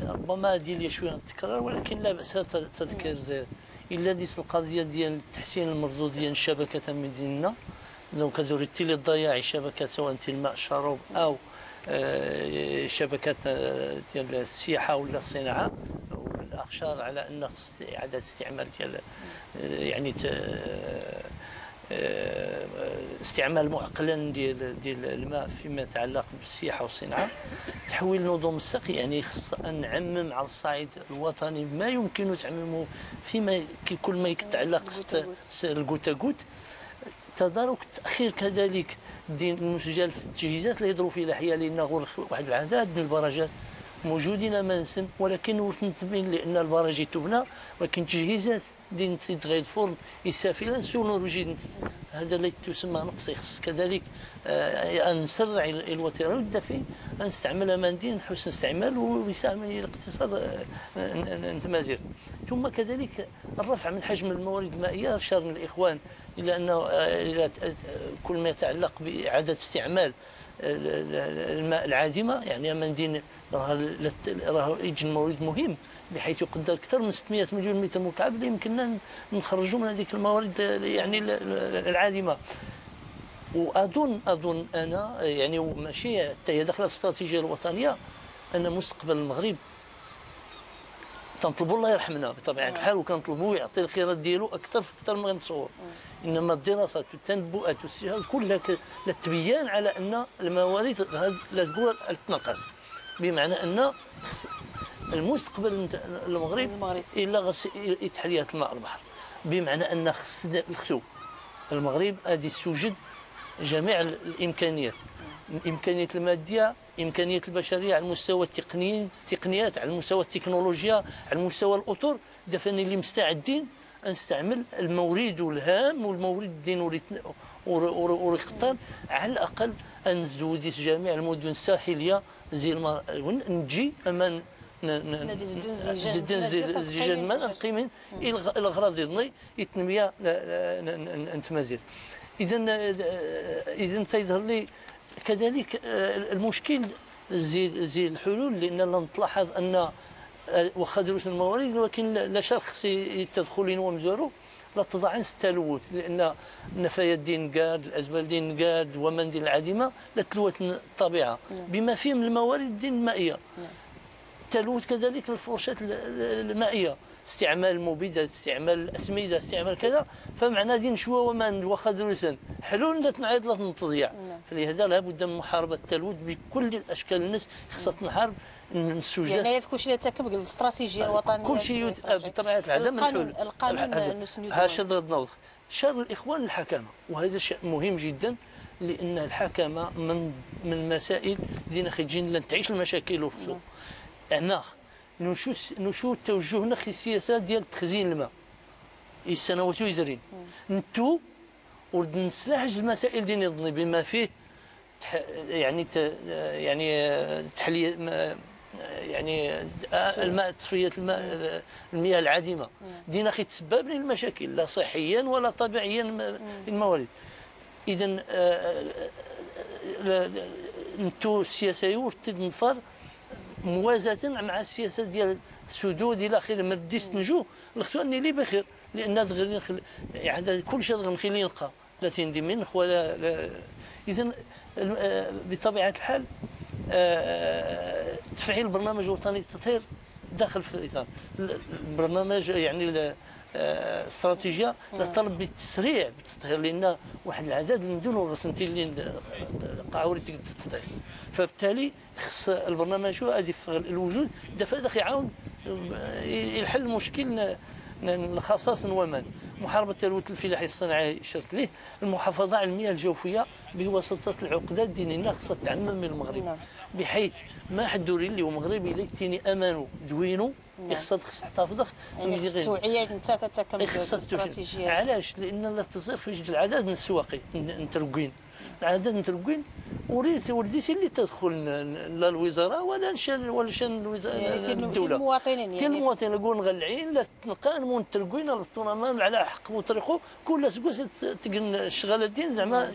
ربما ديال شوية التكرار ولكن لا باس تذكير الا ديس القضية ديال تحسين المردود ديال الشبكة مدينتنا donc هذو تيلي الضياع الشبكات سواء الماء الشروب او شبكات ديال السياحة ولا الصناعة والاخشار على ان خص اعاده استعمال ديال يعني استعمال معقلا ديال الماء فيما يتعلق بالسياحة والصناعة. تحويل نظم السقي يعني خص ان نعمم على الصعيد الوطني ما يمكن تعميمه فيما كل ما يتعلق ال goutte à goutte. تدارك التاخير كذلك دين المسجل في التجهيزات الهيدروفلاحيه لان غير واحد العدد من البراجات موجودين منسن ولكن ورث لان ال barrage تبنى ولكن تجهيزات دين تغيد فرن يسافر سونورجين هذا اللي تسمى نقص. يخص كذلك ان نسرع الوتيره والدفي ان نستعملها مندين حسن استعمال ويساهم الاقتصاد نتمازير. ثم كذلك الرفع من حجم الموارد المائية اشار الاخوان الى انه الى كل ما يتعلق باعادة استعمال الماء العادمه يعني مندين راه يجي المورد مهم بحيث يقدر اكثر من 600 مليون متر مكعب اللي يمكننا نخرجوا من هذيك الموارد يعني العادمه. واظن انا يعني ماشي حتى هي داخله في الاستراتيجية الوطنية ان مستقبل المغرب تنطلبوا الله يرحمنا بطبيعة الحال وكنطلبوا يعطي الخيرات ديالو اكثر في اكثر ما نتصور. انما الدراسات والتنبؤات والاستشارات كلها لا تبين على ان الموارد لا تقول تنقص بمعنى ان المستقبل المغرب الا غير تحلية الماء البحر. بمعنى ان خص الختو المغرب غادي يستوجد جميع الامكانيات، الامكانيات المادية، الامكانيات البشرية، على المستوى التقني، التقنيات، على المستوى التكنولوجيا، على المستوى الاطر، دفن اللي مستعدين نستعمل المورد الهام والمورد الدين وريقطان على الاقل نزودي جميع المدن الساحلية زي نجي اما زيجان ما نقيمين الغراض ديالنا التنمية نتمازير. اذا تيظهر لي كذلك المشكل زي الحلول، لان نلاحظ ان واخا دروس الموارد ولكن لا شرخ التدخلين ومزورو لا تضع التلوث، لان النفايات دين قاد، الازبال دين قاد، ومن دين العديمه لا تلوث الطبيعة بما فيه من الموارد دين المائية. التلوث كذلك الفرشات المائية، استعمال المبيدات، استعمال الاسمده، استعمال كذا، فمعنى دين شوا وما واخا دروسا حلول لا تنعيط لا تضيع. فلهذا لابد من محاربة التلوث بكل الاشكال، الناس خصها تنحارب السجاد. يعني كل شيء تكب الاستراتيجية الوطنية، كل شيء بطبيعة الحال القانون القانون هذا نوض شر الاخوان الحكامه، وهذا شيء مهم جدا، لان الحكامه من المسائل دينا خيجين لن تعيش المشاكل وخصو. انا نشو توجهنا في السياسة ديال تخزين الماء السنوات ويزرين نتو ورد نسلاحج المسائل ديال نظني بما فيه يعني يعني تحلية يعني الماء، تصفية الماء، المياه العادمه دينا خي تسبب لنا المشاكل لا صحيا ولا طبيعيا الموارد. اذا نتو السياسة ورد نفر موازاة مع السياسة ديال السدود الى اخره، ما بديش تنجو الختو اني لي بخير، لان دغري يعني كل شيء دغري نخلي نلقى لا تندي منخ ولا. اذا بطبيعة الحال تفعيل البرنامج الوطني للتطهير داخل في الاطار البرنامج، يعني الاستراتيجية طلب بالتسريع بالتطهير، لان واحد العدد المدن والرسمتين اللي قاعوري التطهير، فبالتالي خص البرنامج غادي في الوجود دافع يعاون يحل مشكل الخصاص ومن محاربة التلوث الفلاحي الصناعي شرط ليه المحافظة على المياه الجوفيه بواسطة العقدات الدينية خصها تعمم من المغرب. نعم. بحيث ما حد دوري اللي هو مغربي اللي تيني امانو دوينو. نعم. خصها تحتفظ يعني خص التوعية انت تتكمل الاستراتيجية. علاش؟ لان لا تصير في العدد من السواقي نتركين العدد نتركين وريت ورديتي اللي تدخل لا الوزارة ولا شان ولا شان الوزارة يعني الدولة المواطنين، يعني المواطنين يقول نغلعين لا تنقان ونتركين ربطونا على حق وطريقه كل سكوس تقن الشغاله الدين زعما.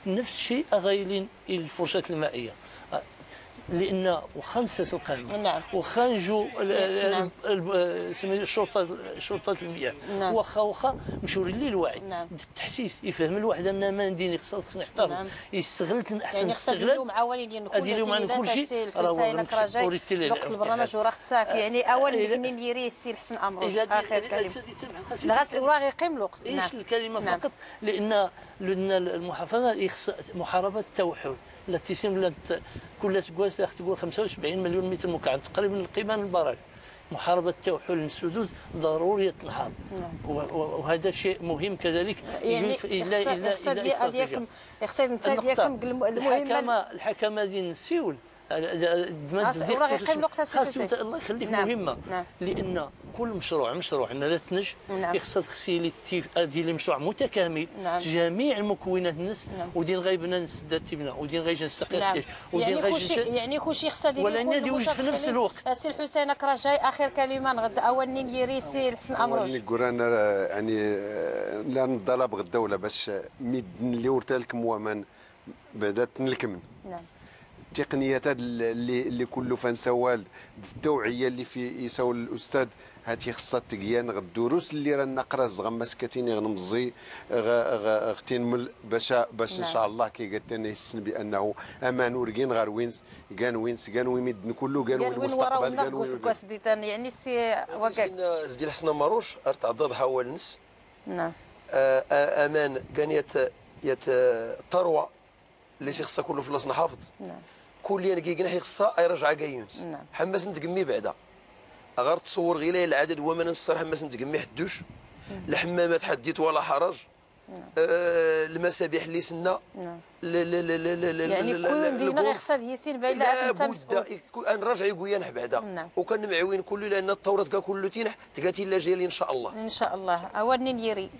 نفس الشيء اغايلين الفرشات المائية، لان وخا نساس القانون. نعم. وخا نجو الشرطة شرطه المياه. نعم. واخا مشوري لي الوعي. نعم. التحسيس يفهم الواحد ان ما نديني خصنا نحتفظ. نعم. يستغل احسن يعني استغلال اليوم عوالي ديال كل شيء الحسين كراجاي وقت البرنامج وراه ساعة يعني اول اللي يري السي الحسن امروش اخر كلمة الغاز وراه يقيم الوقت. نعم. الكلمة. نعم. فقط لان المحافظة محاربة التوحد لا تسم كل كواس تقول 75 مليون متر مكعب تقريبا القيمة للبراج. محاربة التوحل للسدود ضرورية تنحارب. نعم. وهذا شيء مهم كذلك. يعني الا الا الحكمة ديال السيول الله يخليك. نعم. مهمة. نعم. لان كل مشروع عندنا لا تنج. نعم. خصها تخصي ديال مشروع متكامل. نعم. جميع المكونات الناس. نعم. ودين غايبنا نسد تبنا ودين غايجي نسقي. نعم. ودين غايجي يعني كلشي خصها ديال ولا يوجد في نفس الوقت. السي الحسين كراجاي اخر كلمة نغدا اول نيري سي الحسن امروش. نقول انا يعني لا نطلب الدولة باش ميد اللي ورتالكم ومن بعدا تنلكمن. نعم. التقنيات اللي كله فنسوال التوعية اللي في يساول الاستاذ هاتي خصها تقيان غ الدروس اللي راه نقرا زغما سكتيني غنمزي غتنمل باش ان شاء الله كي قالت لنا يحسن بانه امان وركين غير وينس كان وينس كان ويمد كله كان وين المستقبل كان وين يعني سي وكاك زدي الحسن ماروش ارتعض حول نس. نعم. امان كان يت الثروة اللي خصها كله في لاص نحافظ. نعم. كل يان كيقنح خصها يرجع كايونس. نعم. حماس نتقمي بعدا غير تصور غير العدد ومن الصراحة حماس نتقمي حدوش. الحمامات حديت ولا حرج. المسابح اللي سنا. يعني كل مدينة غير خصها ياسين باين لا انت مسؤول نراجع يقويا بعدا. نعم. وكان معوين كله لان الثورة تكا كله تينح تكاتي لا جيل ان شاء الله. ان شاء الله. اولا يري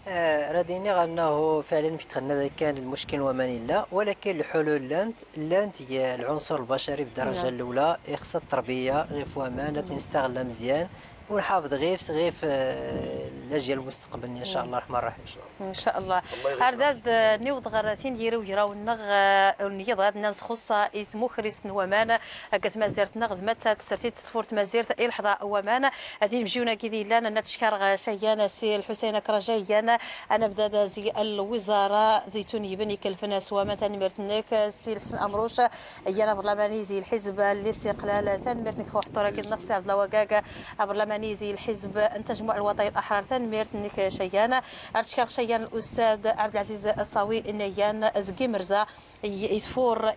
راديني انه فعلا مش دخلنا كان المشكل وما لا، ولكن الحلول لانت هي العنصر البشري بالدرجة. نعم. الاولى خصها التربية غير في امان نستغلها مزيان ونحافظ غير في الاجيال المستقبلية ان شاء الله الرحمن الرحيم. ان شاء الله. ارداد نيوض غير تينديرو يراو نغ نيض غاد ناس خصه يتمخرس نوامان كتمازيرت نغ متى تسرتي تصفورت مازيرت الحظا ومان غادي نمشيونا كي لا نتشكر شيان سي الحسين كرجيان انا بدا زي الوزارة زيتون يبني كلفنا سواما تنمرتنك سي الحسن امروش ايانا برلماني زي الحزب الاستقلال تنمرتنك خو حطورا كي نغسي عبد الله وكاكا برلماني زي الحزب التجمع الوطني الاحرار تنمرتنك شيان ارتشكر شيان الاستاذ عبد العزيز الصاوي نيان زكي مرزا يسفور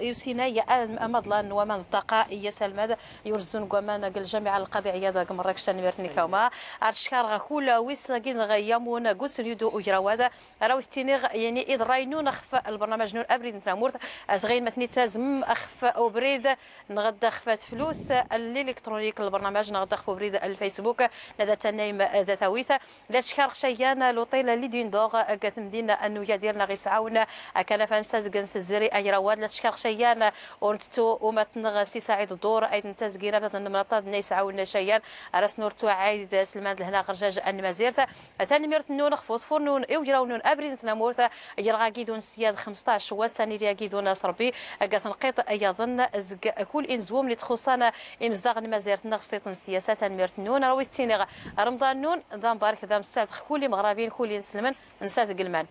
يوسينا يا مضلان ومن الطاقة يا سلماد يرزون كمان الجامعة القاضي عياض مراكش تنمرتنك هما ارتشكر كل ويس يامون غوس يدو ويراواد راهو تينيغ يعني إضراينون خف البرنامج نون أبريد نتنامورت أزغين مثني تازم أخف أوبريد نغدا خفات فلوس الإلكترونيك البرنامج نغدا خف بريد الفيسبوك لدى تنايم ذات ويث لا تشكر شيان لوطيل لي دون دوغ كتمدينا أنو يديرنا غيسعاون كان فانساز كنس الزري أي رواد لا تشكر شيان ونتو ومتنغ سي سعيد الدور أيضا تزكينا بطن المنطاد نيسعاون شيان راس نورتو عايد سلمان لهنا غرجاج النمازيرت ثاني ميرت نون خفوت فورنون إو أبريد نتنامورت يرغا كيدون السياد 15 وساني ريا كيدون صربي كتنقيط يظن زك كل إنزوم اللي تخصنا إمزداغ نمازيرت نغسيط السياسة تنميرت نون راوي تينيغ رمضان نون ذا مبارك ذا مساعد كل مغربين كل نسلمن نسات قلمان.